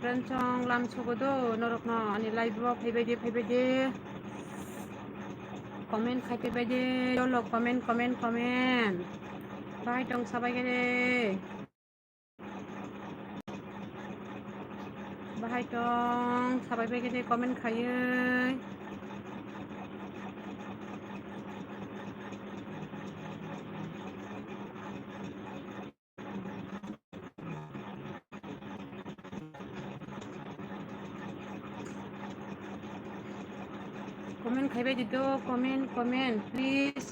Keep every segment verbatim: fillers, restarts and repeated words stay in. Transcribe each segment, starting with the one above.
Friends song lam sugo do norokno ani live o phaibai de, phaibai de. Comment khai phaibai de, yolo comment, comment, comment. Bahai tong sabai khe de. Bahai tong sabai bai khe de comment khaiwi. Comment khaibai di do, comment, comment, please.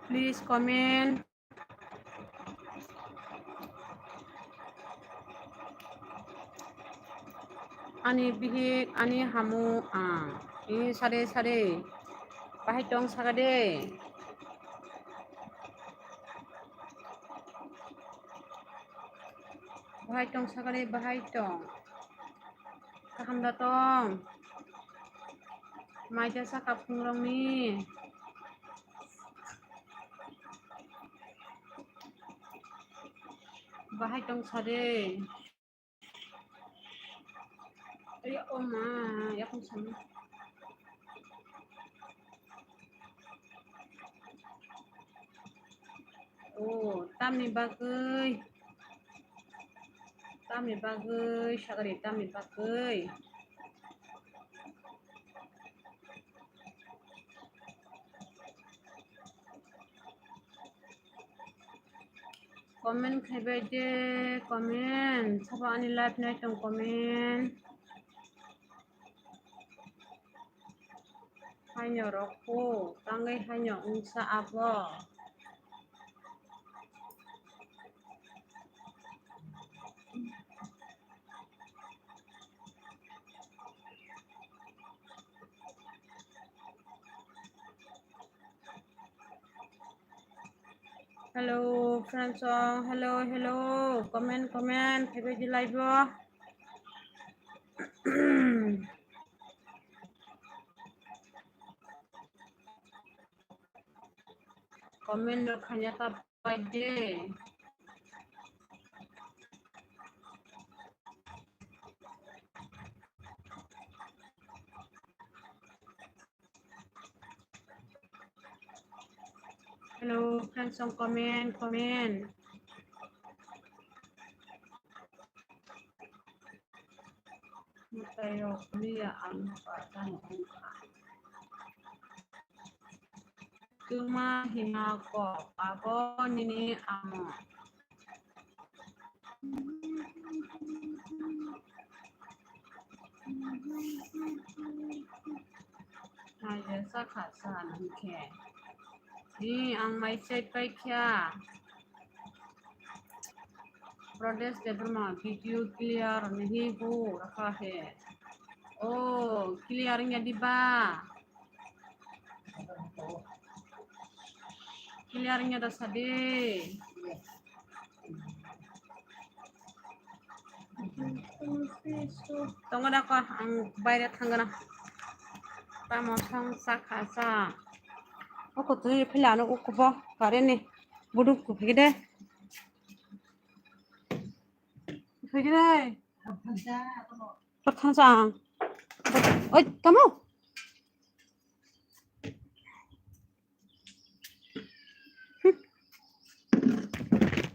Please comment. Ani bihik, ani hamu ang. Ini sade sade. Bahai tong saka de. Bahai tong saka de, bahai tong. Kaham da tong. Maida saka phungrokni. Bahai tong sade. Ay, o ma, yakung sama. O, tamni bagwi. Tamni bagwi, sagari tamni bagwi. Comment khaibai de, comment. Sabo ani live nai tong comment. Haino rokhu, tangwi haino wngsa abo. Hello, friends song. Hello, hello. Comment, comment. Phaibai di live o. Comment no khanya ta pai de. Hello, friends song comment, comment. Mwtai rok liya ang pa tang ang pa. Tuma hima kok abo nini amo. Naija sakha sa nang khe. Ni ang mai chai pai kha. Pradesh Debbarma video clear nahi ho rakha hai. Oh, clear wngya diba? Clear wngya da sadi. Tongo da ko, ang baire thangana. Tamo song sakha sa. Oko twi philano oko bo kare ni. Buduk ko phige de. Phige de. Pathang sa. Oi, tamo.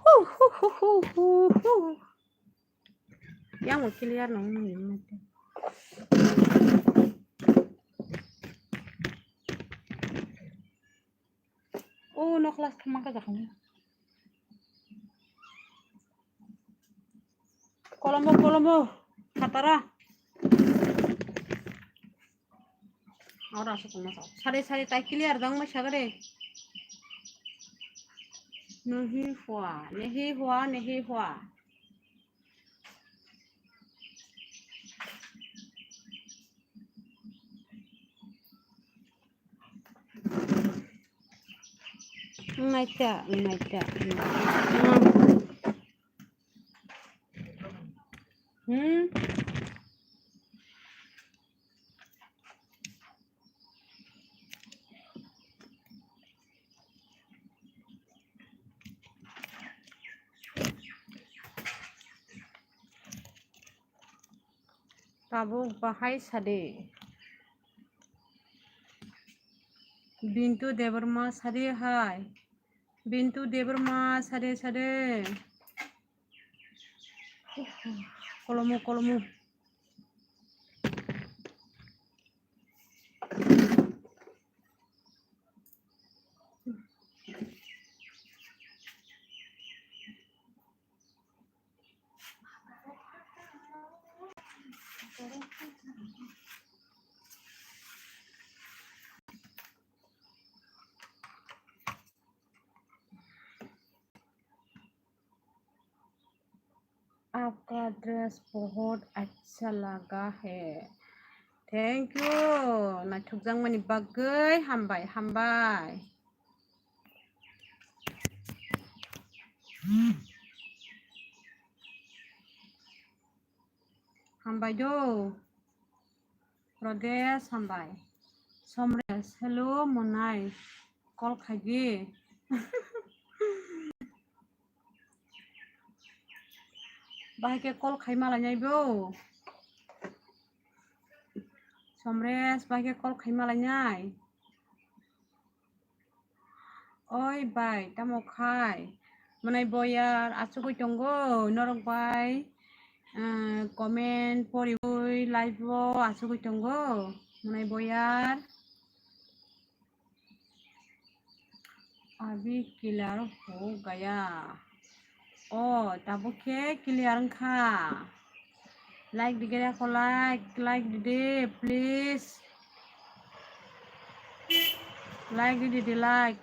Hu, hu, hu. Yang mo clear nang nang nang. Oh, no class thamang ka jakang. Kolombo, kolombo, khatara. Ora asuk ma sa. Sari, sari, tai clear dang ma sagare. Nahi hua, nahi hua, nahi hua. Naita, naita, naita. Hmm? Tabuk bahai sadi. Bintu Debbarma sadi hai. Bintu Debbarma sadi sadi. Kolomo, kolomo. आपका ड्रेस बहुत अच्छा लगा है। Thank you. Naithokjakmani bagwi hambai, hambai. Hambai do. Pradesh hambai. Somresh, hello, monai. Call khaidi. Bahai khe call khai malainai bo. Somresh, bahai khe call khai malainai. Oi bai, tamo khai? Mwnai boyar, achugwi tongo, norok bai, ah, comment poriwi live o achugwi tongo, mwnai boyar. Abhi clear ho gaya. O, tabuk khe clear wngkha. Like di gere ko like, like di de, please. Like di di, like.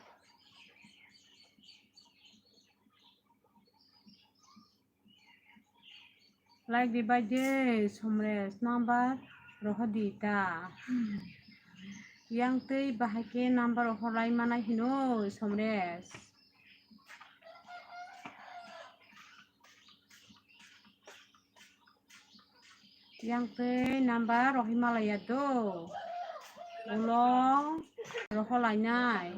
Like di bai de, Somresh, number rohor di ta. Yang twi bahai khe number rohor lai mana hino, Somresh. Yang twi number rohor malaya do. Ulo rohor lainai.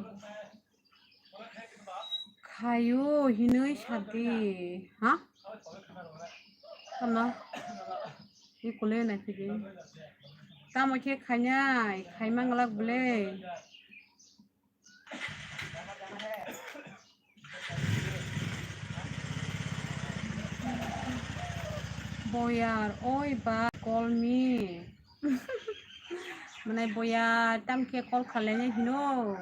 Khayo hinwi sadi, ha? Tamo? Ikole nai phidi. Tamo khe khainai, khai manglak bole. Boyar, oi ba, call me. Mwnai boyar, tamo khe call khlainai hino.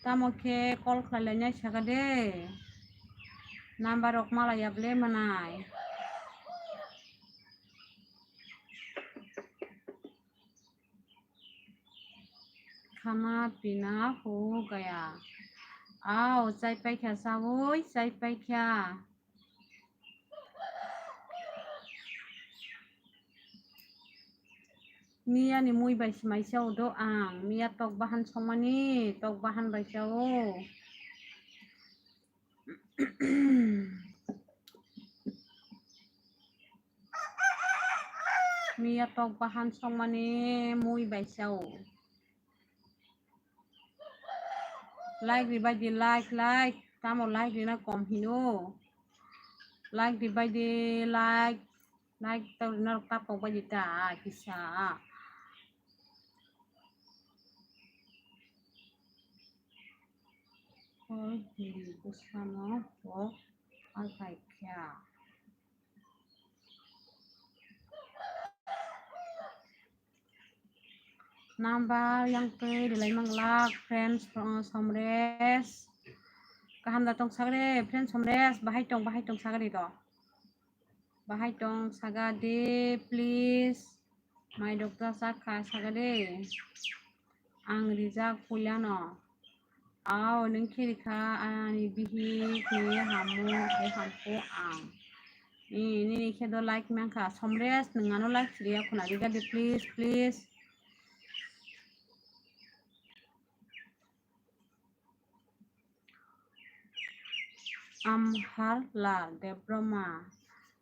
Tamo khe call khlainai saka de. Number rok malaya bole mwnai. Khana pina ho gaya. Ao, chai paikha sawi, chai paikha. Miya ni mui bai se mai chao do ang. Miya tok bahan songmani, tok bahan bai chao. Miya tok bahan songmani mui bai chao. Like ribai di, like, like. Tamo like rina kom hino. Like ribai di, like. Like to rina rok tapok bai di ta kisa. Oi, hini bwsano bo alpai kha. Number yang twi rilai manglak, friends, uh, Somresh. Kaham da tong sagre, friends Somresh, bahai tong, bahai tong sagre to. Bahai tong saga de, please. Mai dokta sakha saga de. Ang rijak puilano. Ao, nwng khe rikha ani bihik ni hamu hai hamphu ang. Ni, nini khe do like mankha. Somresh, nwng ano like sriya khuna rikha de, please, please. Amharla Debbarma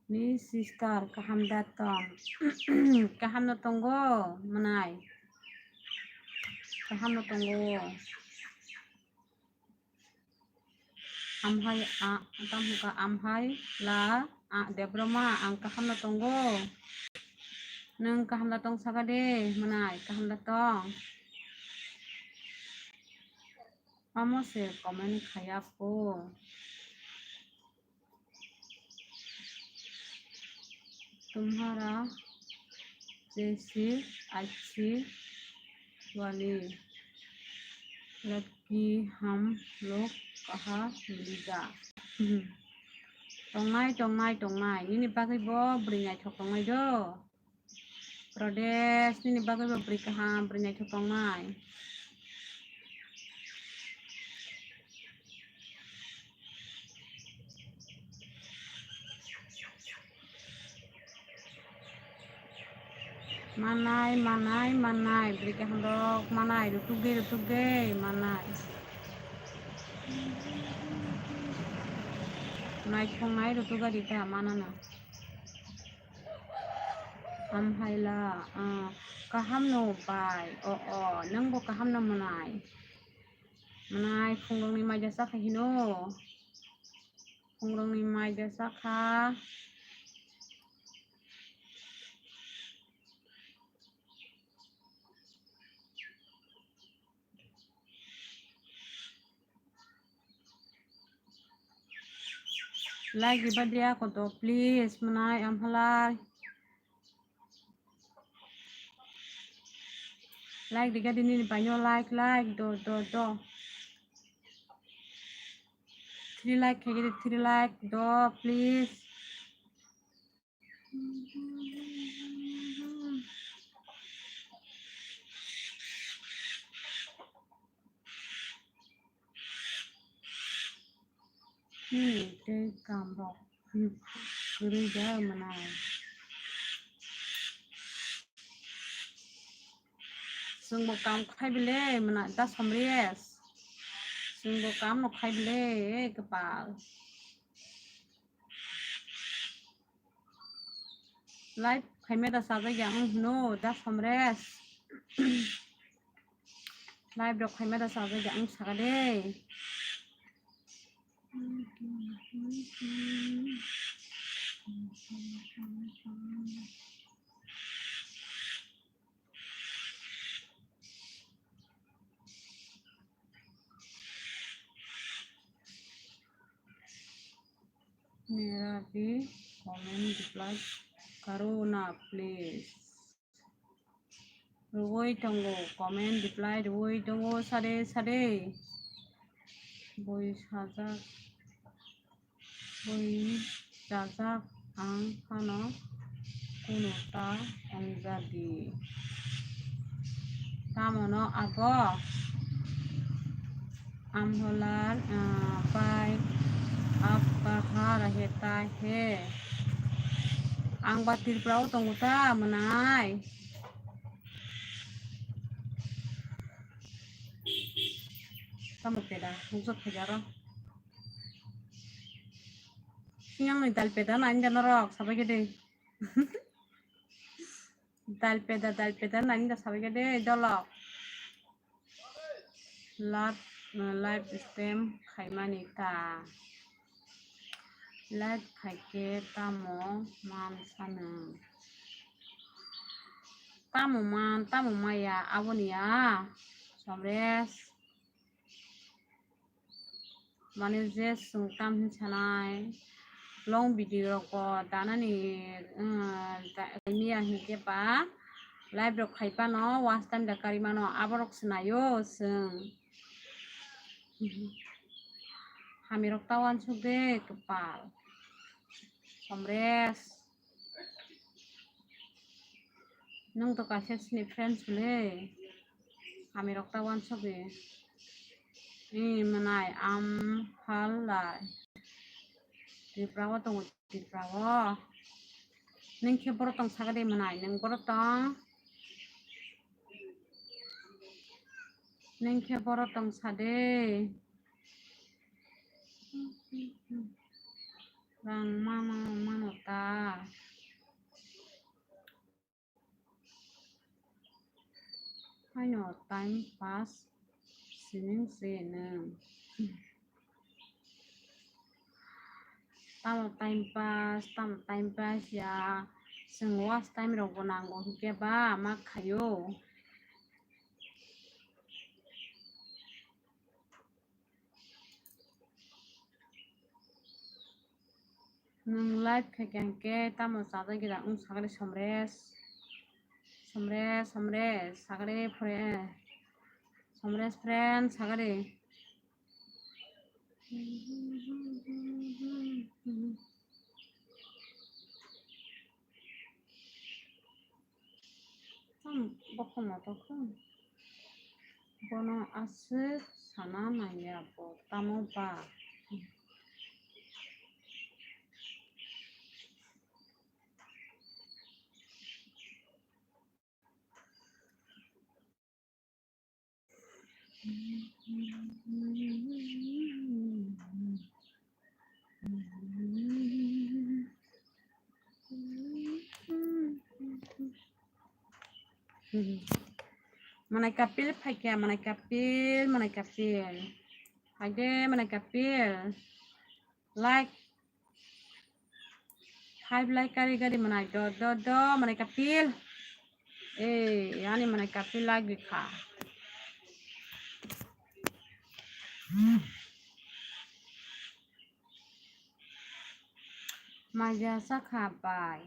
ni sister kaham da tong? Kaham no tongo, mwnai. Kaham no tongo. Amhai, a, tamo ka amhai la, a, Debbarma, ang kaham no tongo. Nwng kaham da tong saka de, mwnai, kaham da tong? Amo se comment khaya po. तुम्हारा जैसी अच्छी वाली लड़की हम लोग कहाँ मिलेगा? Tongnai, tongnai, tongnai. Nini bagwi bo bwrwi naithok tongnai do. Prodesh, nini bagwi bo bwrwi kaham, bwrwi naithok tongnai. Manai, manai, manai, bwrwi kaham rok manai, rutuk de, rutuk de, manai. Naithok nai rutuk gari ta manana. Amhaila, ah, kaham no bai, o, o, nwng bo kaham no mwnai. Mwnai, phungrokni maida chakha hino. Phungrokni maida chakha. Like riba dia koto, please, mwnai, amhalai. Like riga dini ni paino, like, like, do, do, do. Three like khaigiri, three like, do, please. Hmm, tei kam rok. Hmm, kwrwi ja mwnai. Chwngbo kam khai bile mwnai, da Somresh. Chwngbo kam no khai bile, kwpal. Live khaima da sajak ya wng hino, da Somresh. Live rok khaima da sajak ya wng saka de. Mera bhi comment reply karo na, please. Rwui tongo, comment reply rwui tongo, sade sade. Bui sajak, bui sajak ang phano kunu ta ongjago. Tamo no abo? Amholar, ah, bai, aap kaha rehta hai? Ang ba Tripura o tongo ta, mwnai. Tamo peda, nukjak phaikha ro. Siyang ni dal peda na inda norok, sabai khe de. Dal peda, dal peda nani da sabai khe de dolok. Live, live stream khaimani ta. Live khaikhe tamo man sano. Tamo man, tamo maya, aboni ya. Somresh. Mane je chwng tam hin sanai, long video rok bo danani, um, da-, miya hinkhe ba live rok khai phano watch time da kari mano, aborok swnayo chwng. Hamirok ta uansuk de kwpal. Somresh. Nwng to kaisa chini friends le. Hamirok ta uansuk di. Ee, mwnai, Amhalai. Tripura o tongo, Tripura o. Nwng khe boro tong saka de mwnai, nwng boro tong. Nwng khe boro tong sa de. Rang mano, mano ta. Haino time pass sining se nwng. Tamo time pass, tamo time pass ya. Chwng watch time rokbo nango hinkhe ba ma khaio. Nwng live khaikha hinkhe tamo chajagwi da wng sagri Somres. Somres, Somres, sagri friend. Somres friend, sagri. Tam bokhorok to khe bono aswk sana nangya bo tamo ba. Manai Kapil phaikha, Manai Kapil, Manai Kapil. Phaide Manai Kapil. Like. Five like kari kari Manai do do do Manai Kapil. Eh, ani Manai Kapil like bikha. Maija sakha bai.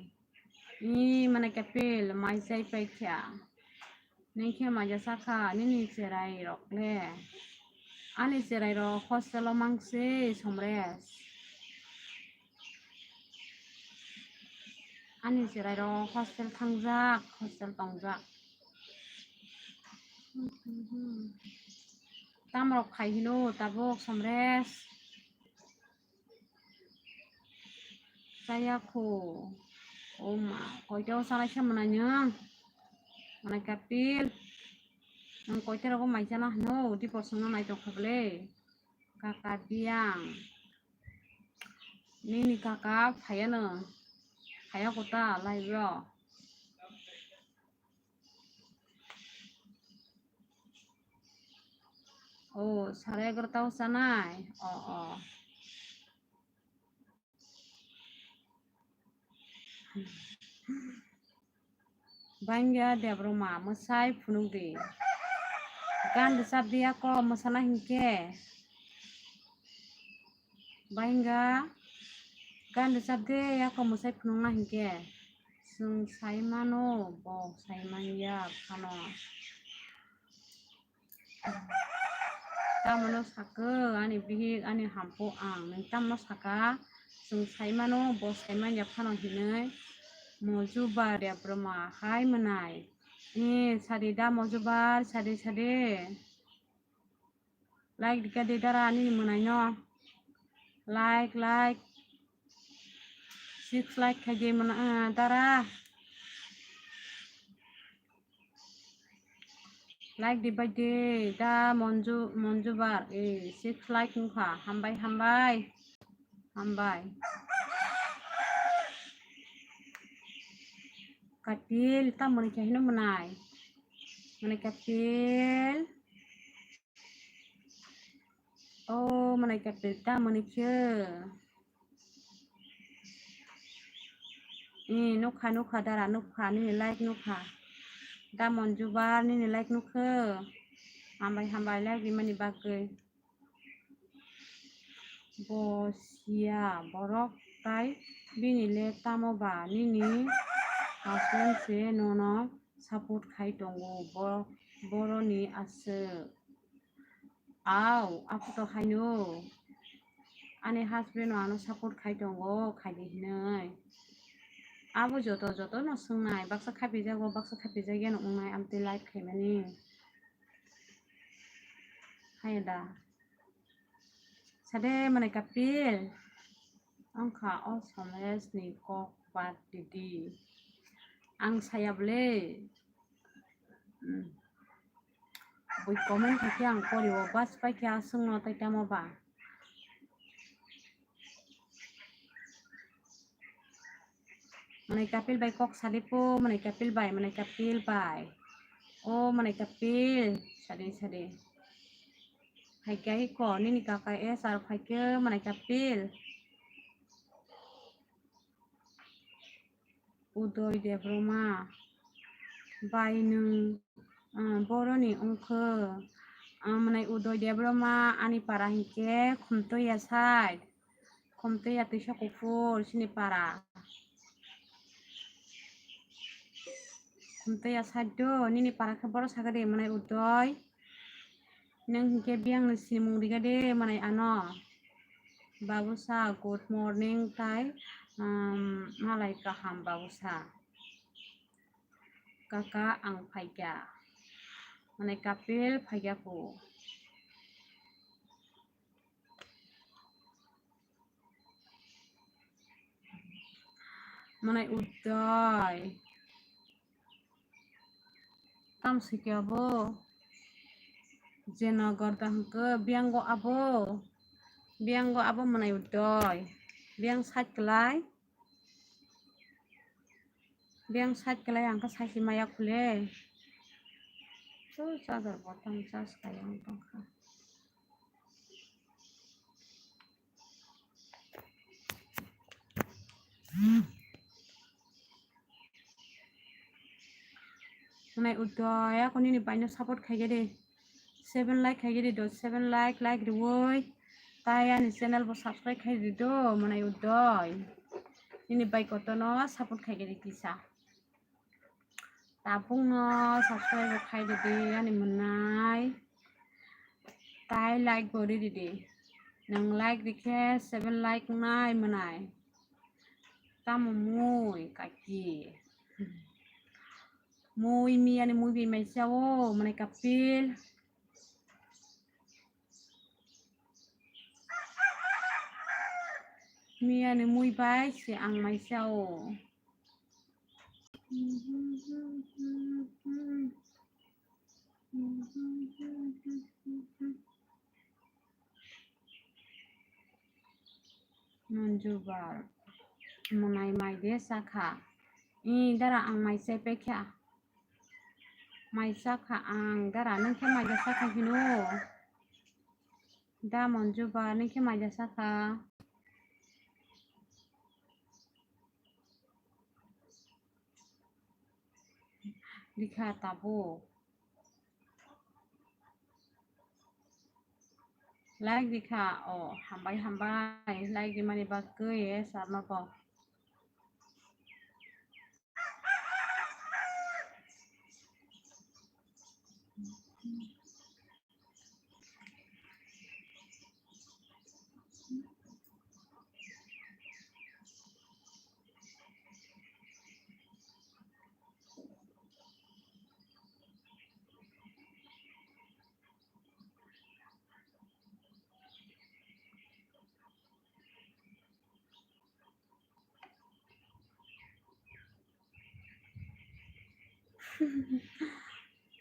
Ni Manai Kapil maijai paikha. Nini khe maija sakha nini cherai rok le. Ani cherai rok hostel o mangsi Somres. Ani cherai rok hostel thangjak, hostel tongjak. Tamrok khai hino tabuk Somres. Chaya kho. O ma, koita o sanai se mwnai nwng? Manai Kapil. Nwng koita rogo mai chana hino, di bosongno nai tongkha bwle. Kaka biyang. Nini kaka phaiya no. Phaiya kota live o. O, sare egarota o chanai. O, o. Bangya Debroma, mwsai phunukdi. Gan rwchapdi ako mwsana hinkhe. Bangya gan rwchapdi ako mwsai phunukna hinkhe. Chwng sai mano, bo sai manya phano. Tamano sakha ani bihik, ani hampu ang. Nwng tamano sakha, chwng sai mano, bo sai manya phano hinwi. Mojubar Debroma hai mwnai. Eh, sadi da Mojubar, sadi, sadi. Like dikha de dara ani mwnai no. Like, like. Six like khaidi mwnai, ah, dara. Like di bai de, da Monju, Monju bar, eh, six like wngkha, hambai, hambai, hambai. Kapil, tamoni khe hino mwnai, mwnai Kapil. O mwnai Kapil, tamoni khe. Ni nukha, nukha, dara nukha, nini like nukha. Da Monju bar, nini like nukha. Hambai, hambai, like rimani bagwi. Bo siya borok tai bini le tamo ba nini husband se nono support khai tongo, bo, boroni aswk. Au, aphuru haino ani husband no ano support khai tongo, khaidi hinwi. Abo joto, joto no swngnai, baksa khapijak o, baksa khapijak ya no wngnai, amtwi live khaimani. Haya da. Sade mwnai Kapil. Wngkha o Somres ni kok bad didi. Ang saya bwle. Hmm. Bui comment khaikhe ang pori o bus paikhe aswkno tai tamo ba. Mwnai Kapil bai kok sadi po, Mwnai Kapil bai, Mwnai Kapil bai. O Mwnai Kapil, sadi, sadi. Phaikhe iko, nini kaka S R phaikhe Mwnai Kapil. Udoy Debbarma. Bai nwng, ah, boroni wngkha? Ah, mwnai Udoy Debbarma, ani para hinkhe Khumtoya side. Khumtoya twisa kuphur, chini para. Khumtoya side do, nini para khe boro sakha de, mwnai Udoy. Nwng hinkhe biyang ni sinimung riga de, mwnai ano. Babusa, good morning tai, um, malai kaham Babusa. Kaka, ang phaikha. Mwnai Kapil phaikha phu. Mwnai Udoy. Tam sikya bo. Jeno gorda hwnkhe biyango abo. Biyango abo mwnai Udoy. Biyang side kwlai. Biyang side kwlai ang khe side maya khule. So charger bo tam charge kaya ang tongkha. Mwnai Udoy, ako nini baino support khaigede. Seven like khaigede do, seven like, like riwoi. Tai ani channel bo subscribe khaigede do, mwnai Udoy. Nini bai kotono support khaigede kisa. Tabukno subscribe bo khaigede ani mwnai. Tai like bo ri ridi. Nwng like rikhe seven like wngnai mwnai. Tamo mui kaki. Mui miyani mui bai mai chao, mwnai Kapil. Miyani mui bai se ang mai chao. Monjubar, mwnai mai de chakha. I dara ang mai chai paikha. Mai chakha ang dara, nwng khe mai de chakha hino. Da Monjubar, nwng khe mai de chakha. Rikha tabuk. Like rikha, o, hambai, hambai. Like rimani bagwi, eh, sarno bo.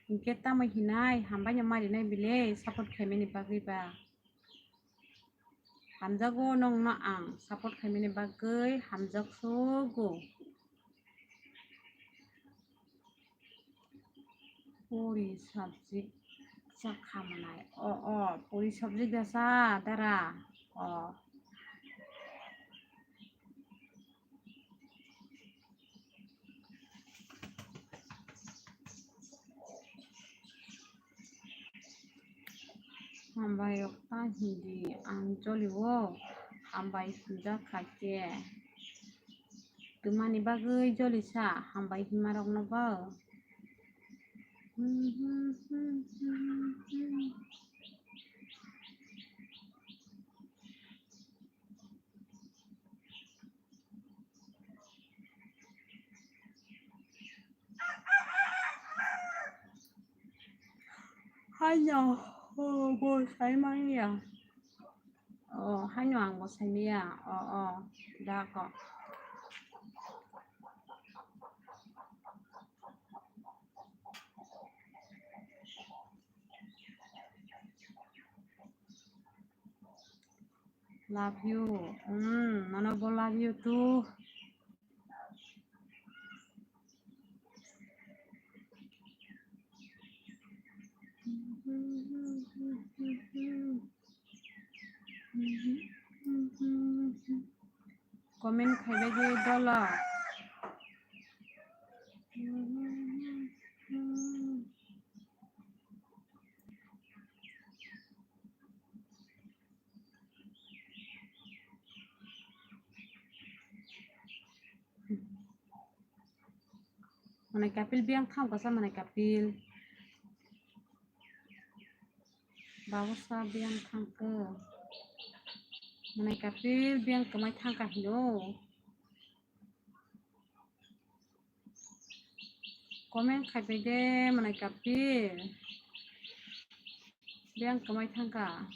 Hinkhe tamo hinai, hambai no marinai bile, support khaimani bagwi ba. Hamjago nongno ang support khaimani bagwi, hamjak sugo. Puri sabji chakha mwnai. O, o, puri sabji dasa dara. O. Hambai rok ta hindi ang jolio, hambai swijak kha khe. Twmani bagwi jolisa hambai hima rokno bo. Haino, oh, bo sai manya. Oh, haino ang bo sai manya. Oh, oh, da ko. Love you. Hmm, nono bo love you too. Comment khaibai di dolo. Manai kapil biyang thang kasa manai kapil. Babusa biyang thangkhe. Manai kapil biyang kwmai thangkha hino. Comment khaipai de manai kapil. Biyang kwmai thangkha.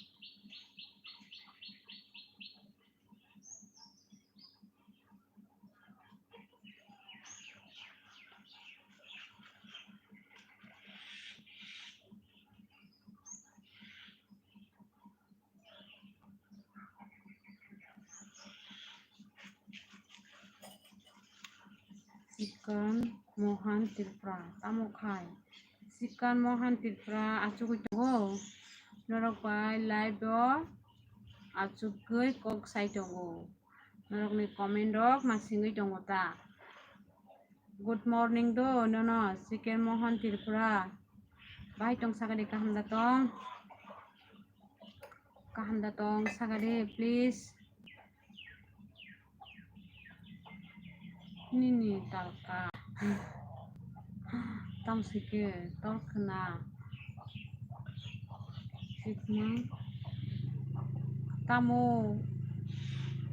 Sikan Mohan Tripura, tamo khai? Sikan Mohan Tripura achugwi tongo. Norok bai live o achugwi kok sai tongo. Norokni comment rok ma singwi tongo ta. Good morning do nono, Sikan Mohan Tripura. Bahai tong sakadi, kaham da tong? Kaham da tong sakadi, please. Nini talka. Tamo sike tol khna. Sikma. Tamo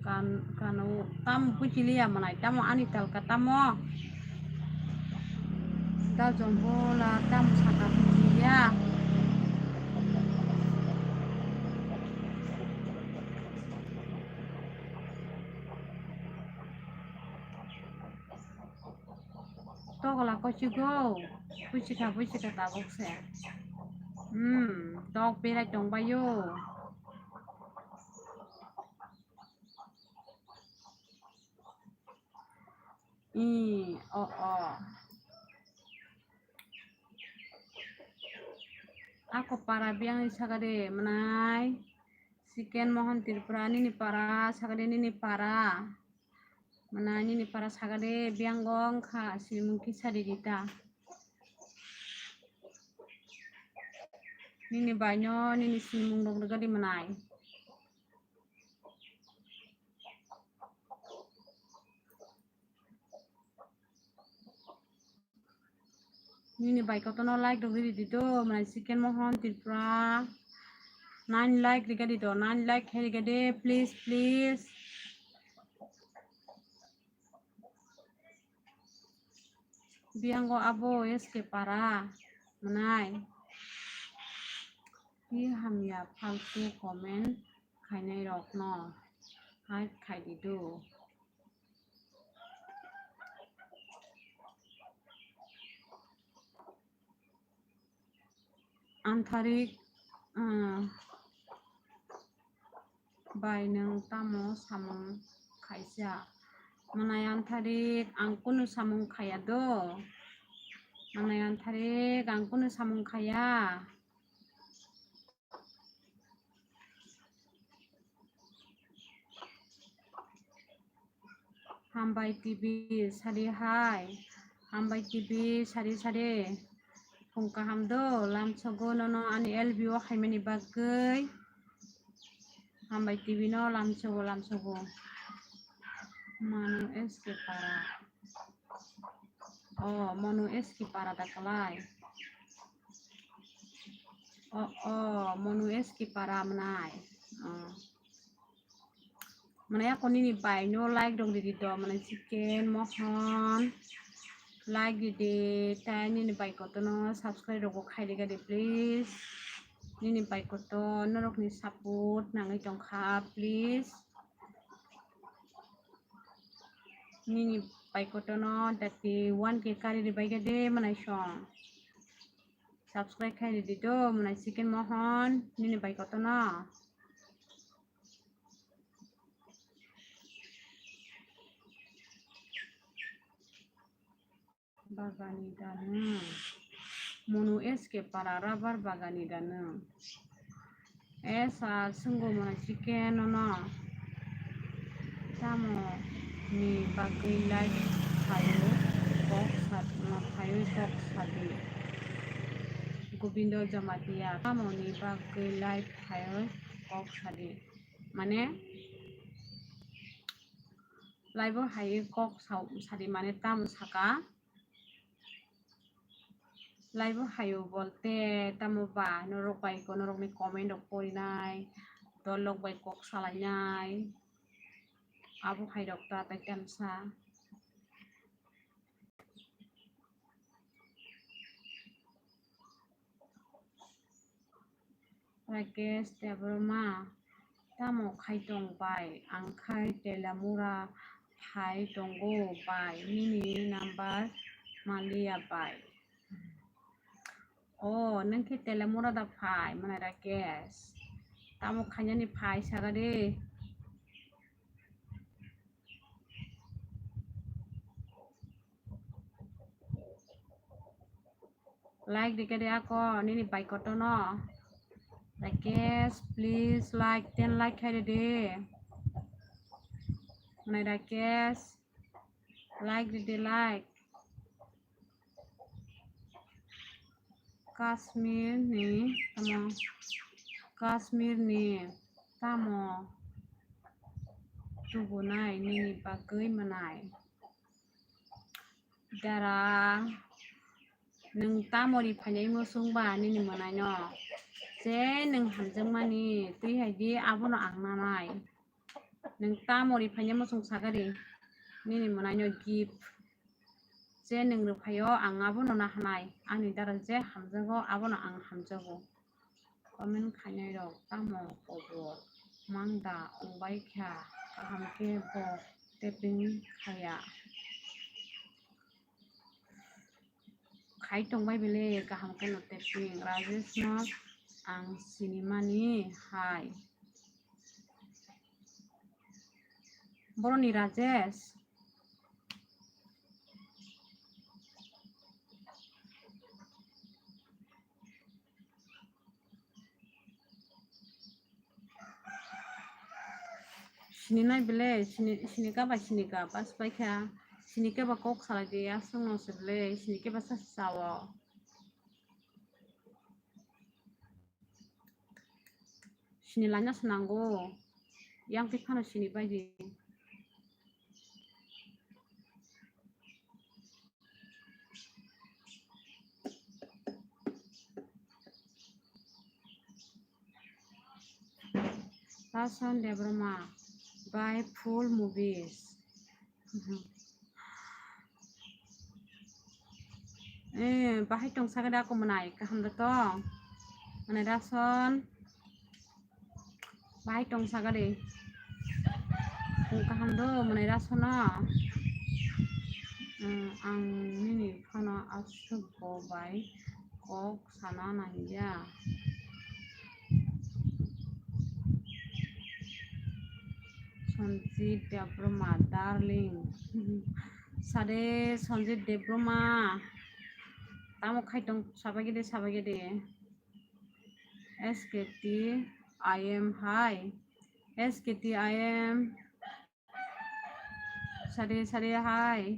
kan, kano, tamo buchiliya manai, tamo ani talka, tamo. Da jombola, tamo saka buchiliya. Tokla kochigo, buchikha, buchikha tabuk se. Hmm, tok berai tongbaio. I, o, o. Ako para biyang ni sakade manai. Siken Mohan Tripura nini para, sakade nini para. Manai nini para sakade biyang gong kha, simung kisa di dita. Nini baino, nini simung rok rwgadi manai. Nini bai kotono like rok ridi do, manai Siken Mohon Tripura. Nine like rika di do, nine like khe rika de, please, please. Biyango abo S K para, manai. Ki hamya faltu comment khainai rokno hide khai di do. Antharik, ah, bai nwng tamo samung khaisa? Manai Antharik, ang kunu samung khaya do. Manai Antharik, ang kunu samung khaya. Hambai T V sadi hai. Hambai T V sadi sadi. Phung kaham do, lamsogo nono ani L B O haimani bagwi. Hambai T V no lamsogo, lamsogo. Manu S K para. O, Manu S K para da kalai. O, o, Manu S K para manai. O. Manai ako nini bai no like rok ridi do, manai Siken Mohon. Like ridi, tai nini bai kotono subscribe rok bo khai rika di, please. Nini bai koto norok ni support nangwi tongkha, please. Nini bai kotono dati one K kari ribai khe de manai song. Subscribe khai ridi do, manai Siken Mohon, nini bai kotono. Bagani da nwng. Monu S K para rubber bagani da nwng. Esa swngo mano Siken nono. Tamo ni bagwi live phaio kok sa-, phaio kok sadi. Gobindo Jamatia, tamo ni bagwi live phaio kok sadi. Mane, live o hai kok sa-, sadi mane tamo saka. Laibo hayo bolte tamo ba norok bai ko norokni comment rok porinai, dolok bai kok salainai, abo hai rok ta tai tamsa. Rakesh Debbarma, tamo khai tong bai? Ang khai Telamura phai tongo bai, nini number manliya bai. O, nwng khe Telamura da phai, mwnai Rakesh? Tamo khainani phai saga de. Like rikha de ako nini bai kotono. Rakesh, please like, ten like khai de. Mwnai Rakesh, like ride, like. Kashmir ni tamo, Kashmir ni tamo tubunai nini bagwi mwnai? Dara, nwng tamo ri phainai muchung ba nini mwnaino? Je nwng hamjakmani twi hai di, abono ang nanai. Nwng tamo ri phainai muchung sagari nini mwnaino gift? Je nwng rwphaio, ang abono nahanai. Ani dara je hamjago, abono ang hamjago. Comment khainai rok tamo kobor mangda wngbai kha, kaham khe bo tapping khaya. Khai tongbai bele kaham khe no tapping. Rajesh no ang sinimani hai. Boroni Rajesh. Sininai bele, sini, sinika ba sinika, pas pai kha, sinika ba kok salai di, aswk no se bele, sinika ba sa sao. Sini laina swnango. Yang twi phano sini bai di. Rason Debbarma bai full movies. Eh, bahai tong sagade ako mwnai, kaham da tong? Mwnai Rason. Bahai tong sagade. Tong kaham do, mwnai Rason no. Hmm, ang nini phano aswk bo bai kok sana nangya. Sanjit Debbarma, darling. Sade Sanjit Debbarma. Tamo khai tong sabagede, sabagede. S K T I M hai. S K T I M. Sari sari hai.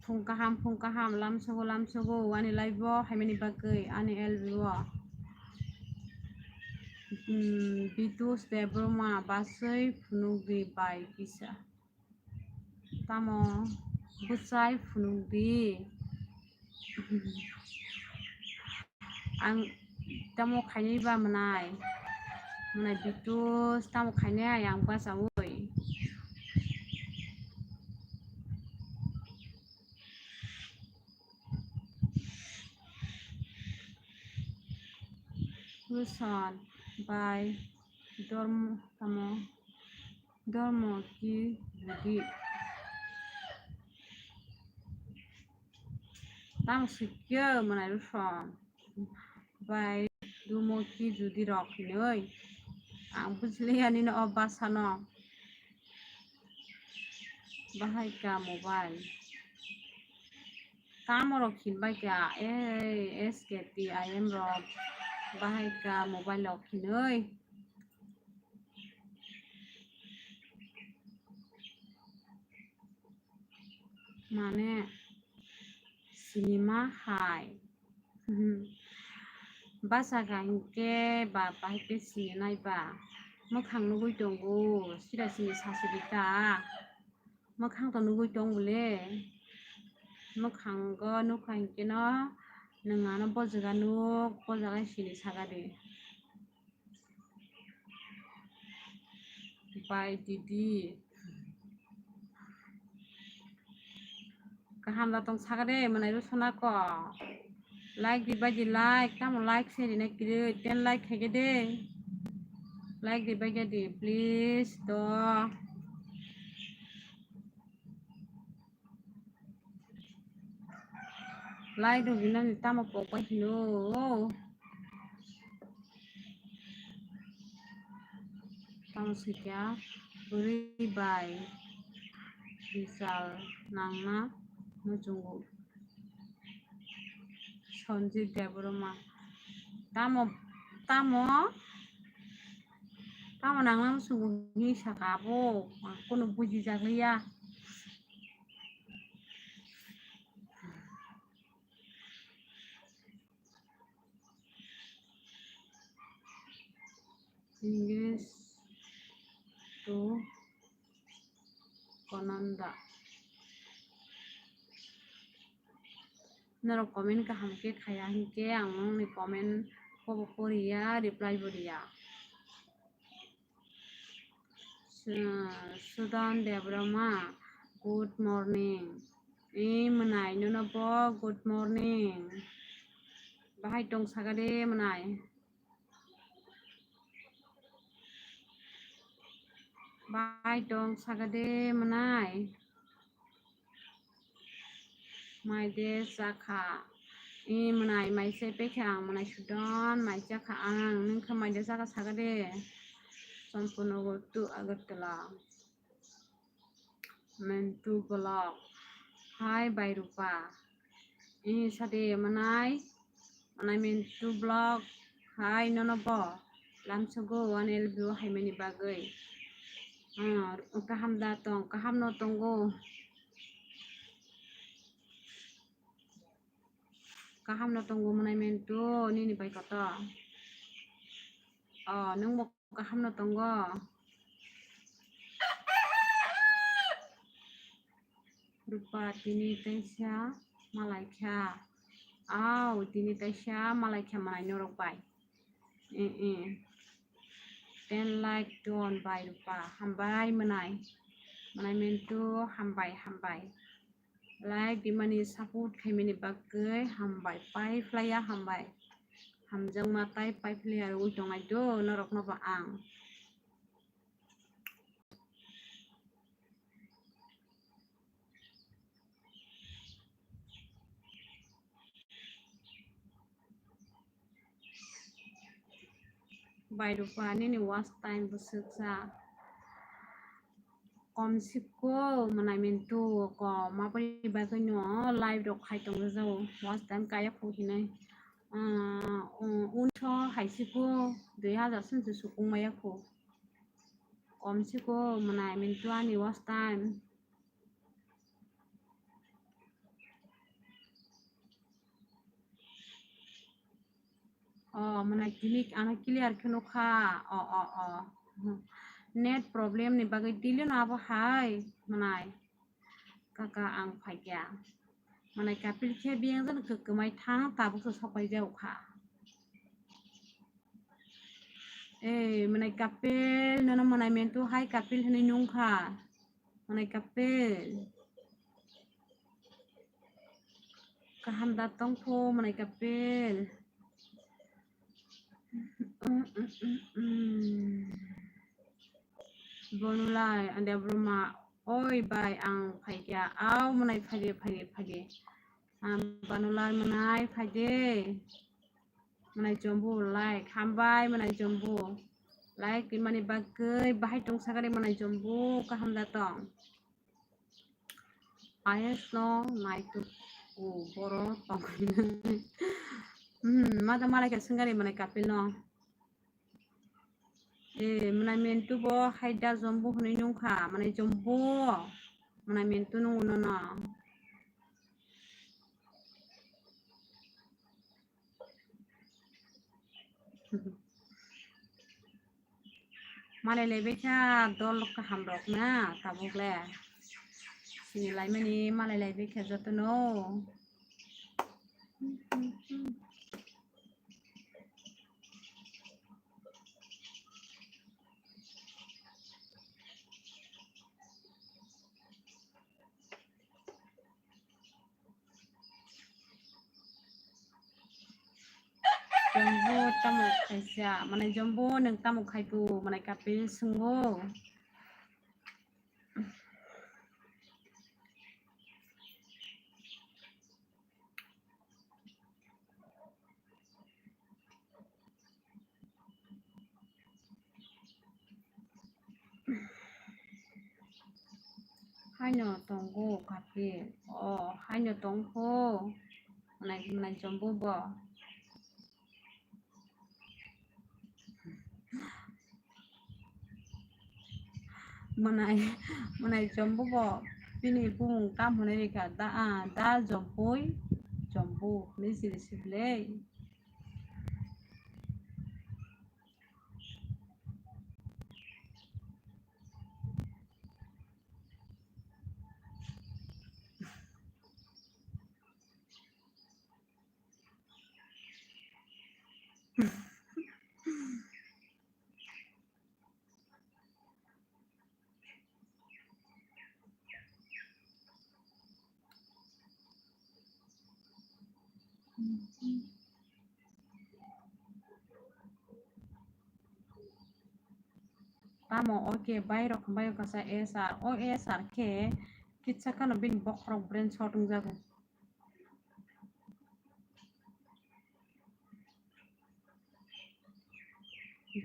Phung kaham, phung kaham, lamsogo, lamsogo, ani live o, haimani bagwi, ani L B o. Hmm, Bitus Debbarma, baswi phunukdi bai kisa. Tamo bwsai phunukdi. Ang tamo khainai ba mwnai? Mwnai Bitus tamo khainai ang bachaui. Ruson bai dormo tamo? Dormo ki budi. Tamo sikya mwnai Ruson bai dormo ki judi rok hinoi. Ang bujliya nini o basa no. Bahai ka mobile. Tamo rok hinbai ka, eh, S K T I M rok. Bahai ka mobile rok hinoi. Mane, sinima hai. Basa ka hinkhe ba bahai khe sini nai ba. Mwkhang nugui tongo, sida sini sasi di ta. Mwkhang to nugui tong bole. Mwkhango nukha hinkhe no Nwng ano bo jaga nuk, bo jaga sini saka di. Bai didi. Kaham da tong saka de, mwnai rw sona ko. Like di bai di like, tamo like se rina kiri, ten like khaike de. Like di bai di, please, do. Like rw rinani tamo pok bai hino. Tamo sikya bwrwi bai bisal nangna muchungo. Sanjit Debbarma. Tamo, tamo, tamo nangna muchungo hinwi saka abo. Kono bujijakliya. English to Konanda. Norok comment kaham khe khaya hinkhe ang nongni comment kobo poriya, reply bo riya. Su-, Sudan Debbarma, good morning. E mwnai, nono bo good morning. Bahai tong saka de mwnai. Bahai tong saka de mwnai. Mai de chakha. E mwnai, mai se pekha ang, mwnai Sudan, mai chakha ang, nwng khe mai de chakha saka de. Sampono go to Agartala. Mentu vlog. Hai bai Rupa. E sade mwnai. Mwnai Mentu vlog. Hai nono bo. Lamsogo one L B O haimani bagwi. Ah, kaham da tong, kaham no tongo. Kaham no tongo mwnai Mentu, nini bai koto. Oh, nwng bo kaham no tongo. Rupa tini taisa malai kha. Au, tini taisa malai kha mwnai norok bai. Eh, eh. Ten like don bai Rupa. Hambai mwnai. Mwnai Mentu hambai, hambai. Like dimani support khaimani bagwi hambai. Pai phlaiya hambai. Hamjakma tai pai phlaiya rwui tongnai do norokno ba ang. Bai Rupa nini watch time bwswk sa kom siko mwnai Mentu ko mabri bagwi no live rok khai tong jao watch time kaya khu hinai. Ah, un so hai siko dui hajar sung se sukung maya khu. Kom siko mwnai Mentu ani watch time. Oh, mwnai tini ano clear khe nukha. Oh, oh, oh. Net problem ni bagwi delay no abo hai mwnai. Kaka ang phaikya. Mwnai Kapil khe biyang jan kwkwmai thang tabuk se sopai jao kha. Eh, mwnai Kapil, nono mwnai Mentu hai Kapil hinwi nungkha. Mwnai Kapil. Kaham da tongkho, mwnai Kapil. Bonulai, ande Brahma, oi bai, ang phaikya, au, mwnai phaide, phaide, phaide. Ang Bonulai mwnai phaide. Mwnai Jombu, like, hambai, mwnai Jombu. Like, rimani bagwi, bahai tong sagari mwnai Jombu, kaham da tong. Ayes no naituk o boro tongkha. Hmm, mada malai kha swngari mwnai Kapil no. Eh, mwnai Mentu bo haida Jombu hwnwi nungkha, mwnai Jombu, mwnai Mentu nungo nono. Malai laibai kha dol kaham rok na tabuk le. Sini laimani malai laibai kha jotono. Jombo tamo kaisa, mane Jombo nwng tamo khaipu, mane Kapil swngo. Haino tongo Kapil. O, haino tongkho. Mwnai, mwnai Jombo bo. Mwnai, mwnai Jombo bo bini bumung tam hwnwi rikha da, ah, da Jompui, Jombo hwnwi siri sibile. Tamo, oke, bairok hambai o kasa S R. O S R khe kitsa kheno bini bokhorok brain shot wngjago.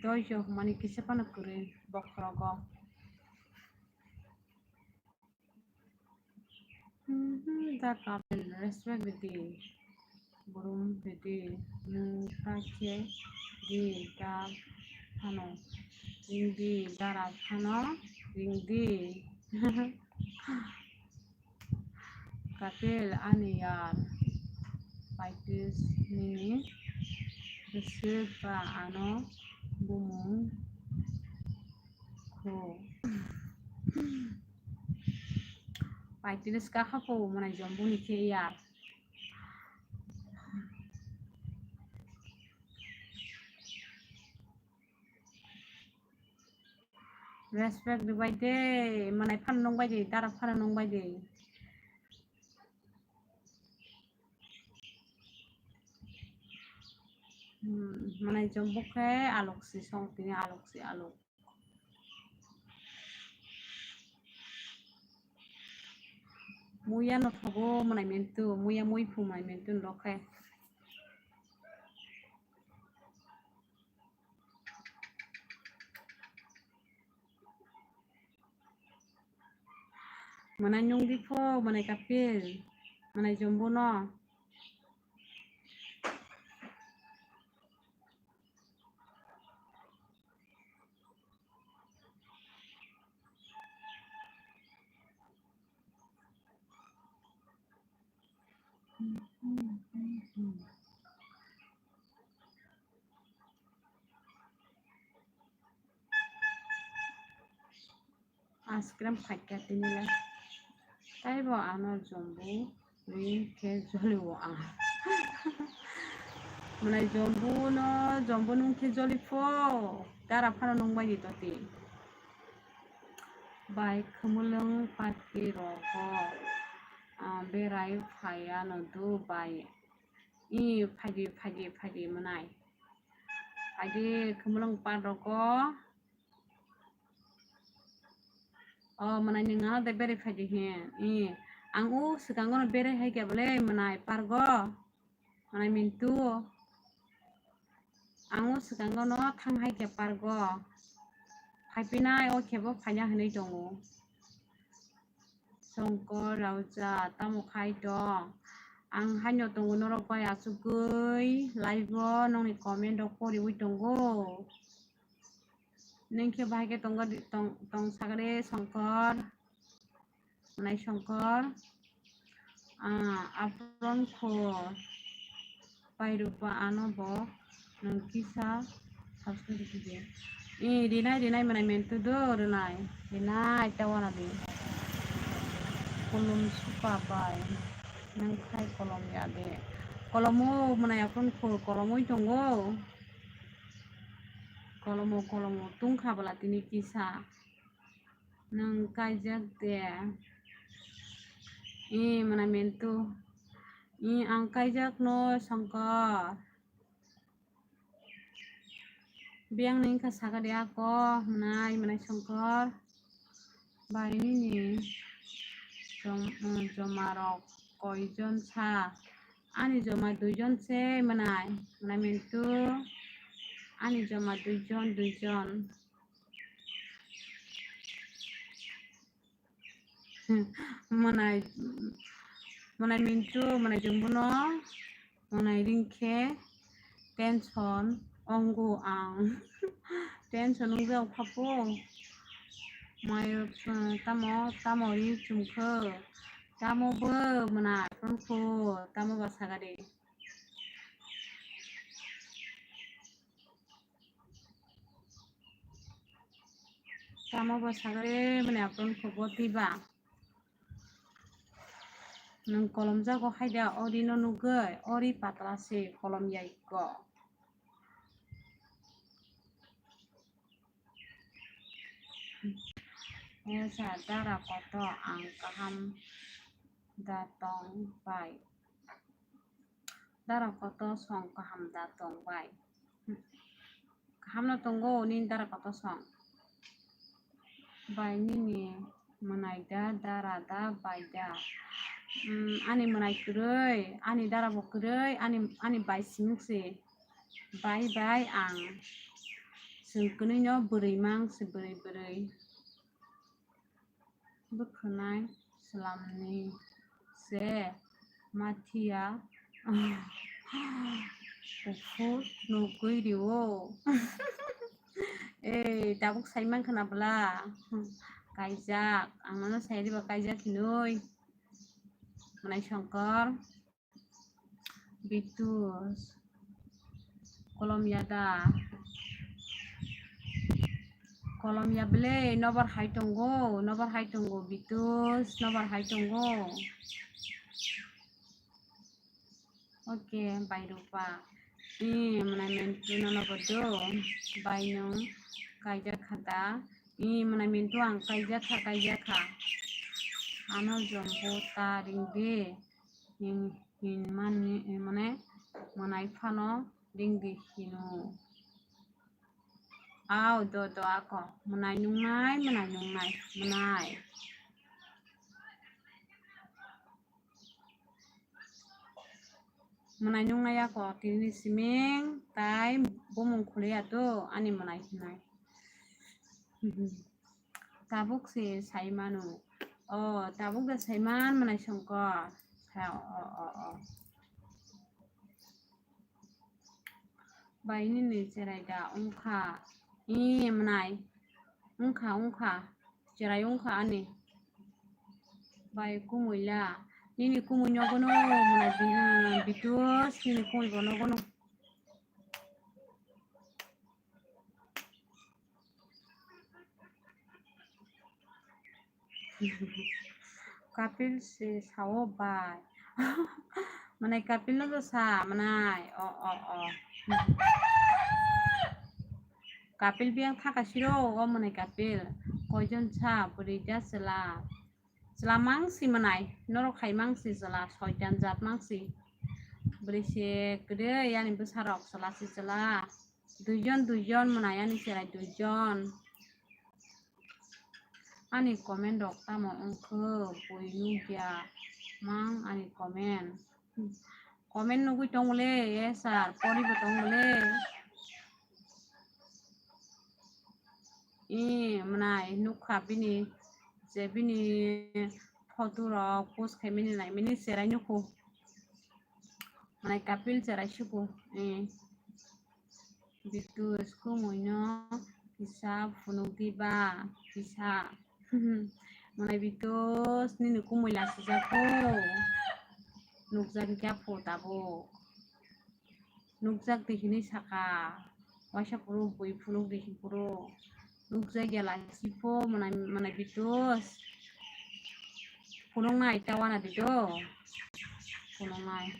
Doijo hwnmani kisa phano kwrwi bokhorogo. Mhm, da Kapil, respect ridi. Burum ridi. Nwng ta khe di da phano. Ring di, dara phano ring di. Kapil, ani yar, Paitis nini bwswk ba ano bumung khu. Paitis ka kha khu mwnai Jombo ni khe yar. Respect rwbai de, mwnai phano nungbai de, dara phano nungbai de. Hmm, mwnai Jombo khe alok si song tini alok si alok. Muya no thogo mwnai mentu, muya mui phu mwnai mentu rok khe. Mwnai nung di pho, mwnai Kapil, mwnai Jombo no. Ice cream phaikha tini le. Taibo ano Jombo ring khe jolio ang. Mwnai Jombo no, Jombo nung khe joli pho. Dara phano nung bai di toti. Bai khumulwng party rogo, ah, berai phaiya no do bai. I phaidi, phaidi, phaidi mwnai. Phaidi khumulwng park rogo. O mwnai nwng ano de berai phaidi he. I ang o swkango no berai hai khe bole mwnai park o. Mwnai Mintu. Ang o swkango no thang hai khe park o. Phaipinai o khe bo phaina hinwi tongo. Songkor Rauja, tamo khai tong? Ang haino tongo, norok bai achugwi live o nongni comment rok poriwi tongo. Nwng khe bahai khe tongo, tong, tong sagre Songkor? Nai Songkor, ah, apron kho. Pairupa ano bo nwng kisa subscribe rwdi. I rinai, rinai mwnai mentu do rinai. Rinai ta wana di. Kolom suka bai. Nwng khai kolom ya de. Kolomo mwnai aphuru kolomo tongo. Kolomo, kolomo tungkha bwla tini kisa. Nwng kaijak de? I mwnai Mintu. I ang kaijak no Songkor. Biyang ni wngkha sakha de ako mwnai, mwnai Songkor. Bai nini jom-, joma rok koijon sa? Ani joma duijon se mwnai, mwnai Mintu. Ani joma duijon, duijon. Mwnai, mwnai Mintu, mwnai Jumbuno, mwnai ringkhe tension ongo ang. Tension wngjak phapo. Mai, tamo, tamo ri chumkhe. Tamo bo mwnai phone kho, tamo ba sagade. Tamo bo sagare mwnai aphuru kho bo twiba. Nwng kolom jago haida ori no nugwi, ori patla se kolom yai ko. Esa dara koto ang kaham da tong bai. Dara koto song kaham da tong bai. Kaham no tongo nini dara koto song. Bai nini mwnai da, dara da, bai da. Mm, ani mwnai kwrwi, ani dara bo kwrwi, ani, ani bai simung se. Bai bai ang chwng kwnwi no bwrwi mang se, bwrwi bwrwi. Bwkhwnai swlamni se mathiya kuphur nugwi rio. Ei, tabuk sai mankha na bwla? Kaijak, ang nono sai riba kaijak hinwi. Mwnai Songkor. Bitus. Kolom ya da. Kolom ya bele, nobar hai tongo, nobar hai tongo, Bitus, nobar hai tongo. Oke, bai Rupa. I mwnai Mintu nono bodo, bai nwng kaijak kha da. I mwnai Mintu ang kaijak kha, kaijak kha. Ano jombo ta ring de. Hin, hin mani, eh, mane, mwnai phano ring di hino. Au, do, do, ako. Mwnai nungnai, mwnai nungnai, mwnai. Mwnai nungnai ako, tini siming, tai bumung khuliya to, ani mwnai hinai. Tabuk se sai mano. O, tabuk da sai man mwnai Songkor. Sa, o, o, o. Bai nini cherai da wngkha. I mwnai. Wngkha, wngkha. Cherai wngkha ani. Bai kumui la. Nini kumui nogono mwnai bi-, Bitus, nini kumui bo nogono. Kapil se sao bai. Mwnai Kapil no sa mwnai. O, o, o. Kapil biyang thaka siro o mwnai Kapil. Koijon sa bwrwi da chwla. Chwla mang si mwnai. Norok hai mang si chwla. Soitan jat mang si. Bwrwi se kwrwi yani bwsarok chwla si chwla. Duijon, duijon mwnai ani cherai duijon. Ani comment rok tamo wngkhe bui nukya mang ani comment. Comment nugui tongole, eh, sir, poribo tongole. I mwnai nukha bini, je bini photo rok post khaimani naimani cherai nukhu. Mwnai Kapil cherai suku, eh. Bitus kumui no kisa phunuk diba, kisa. Mwnai Bitus nini kumui lasijak ko. Nukjak kya pho tabuk. Nukjak di hinui saka. Waisa phuru bui phunuk di hinphuru. Nukjak ya lasi pho mwnai, mwnai Bitus. Phunuk nai ta wana di do. Phunuk nai.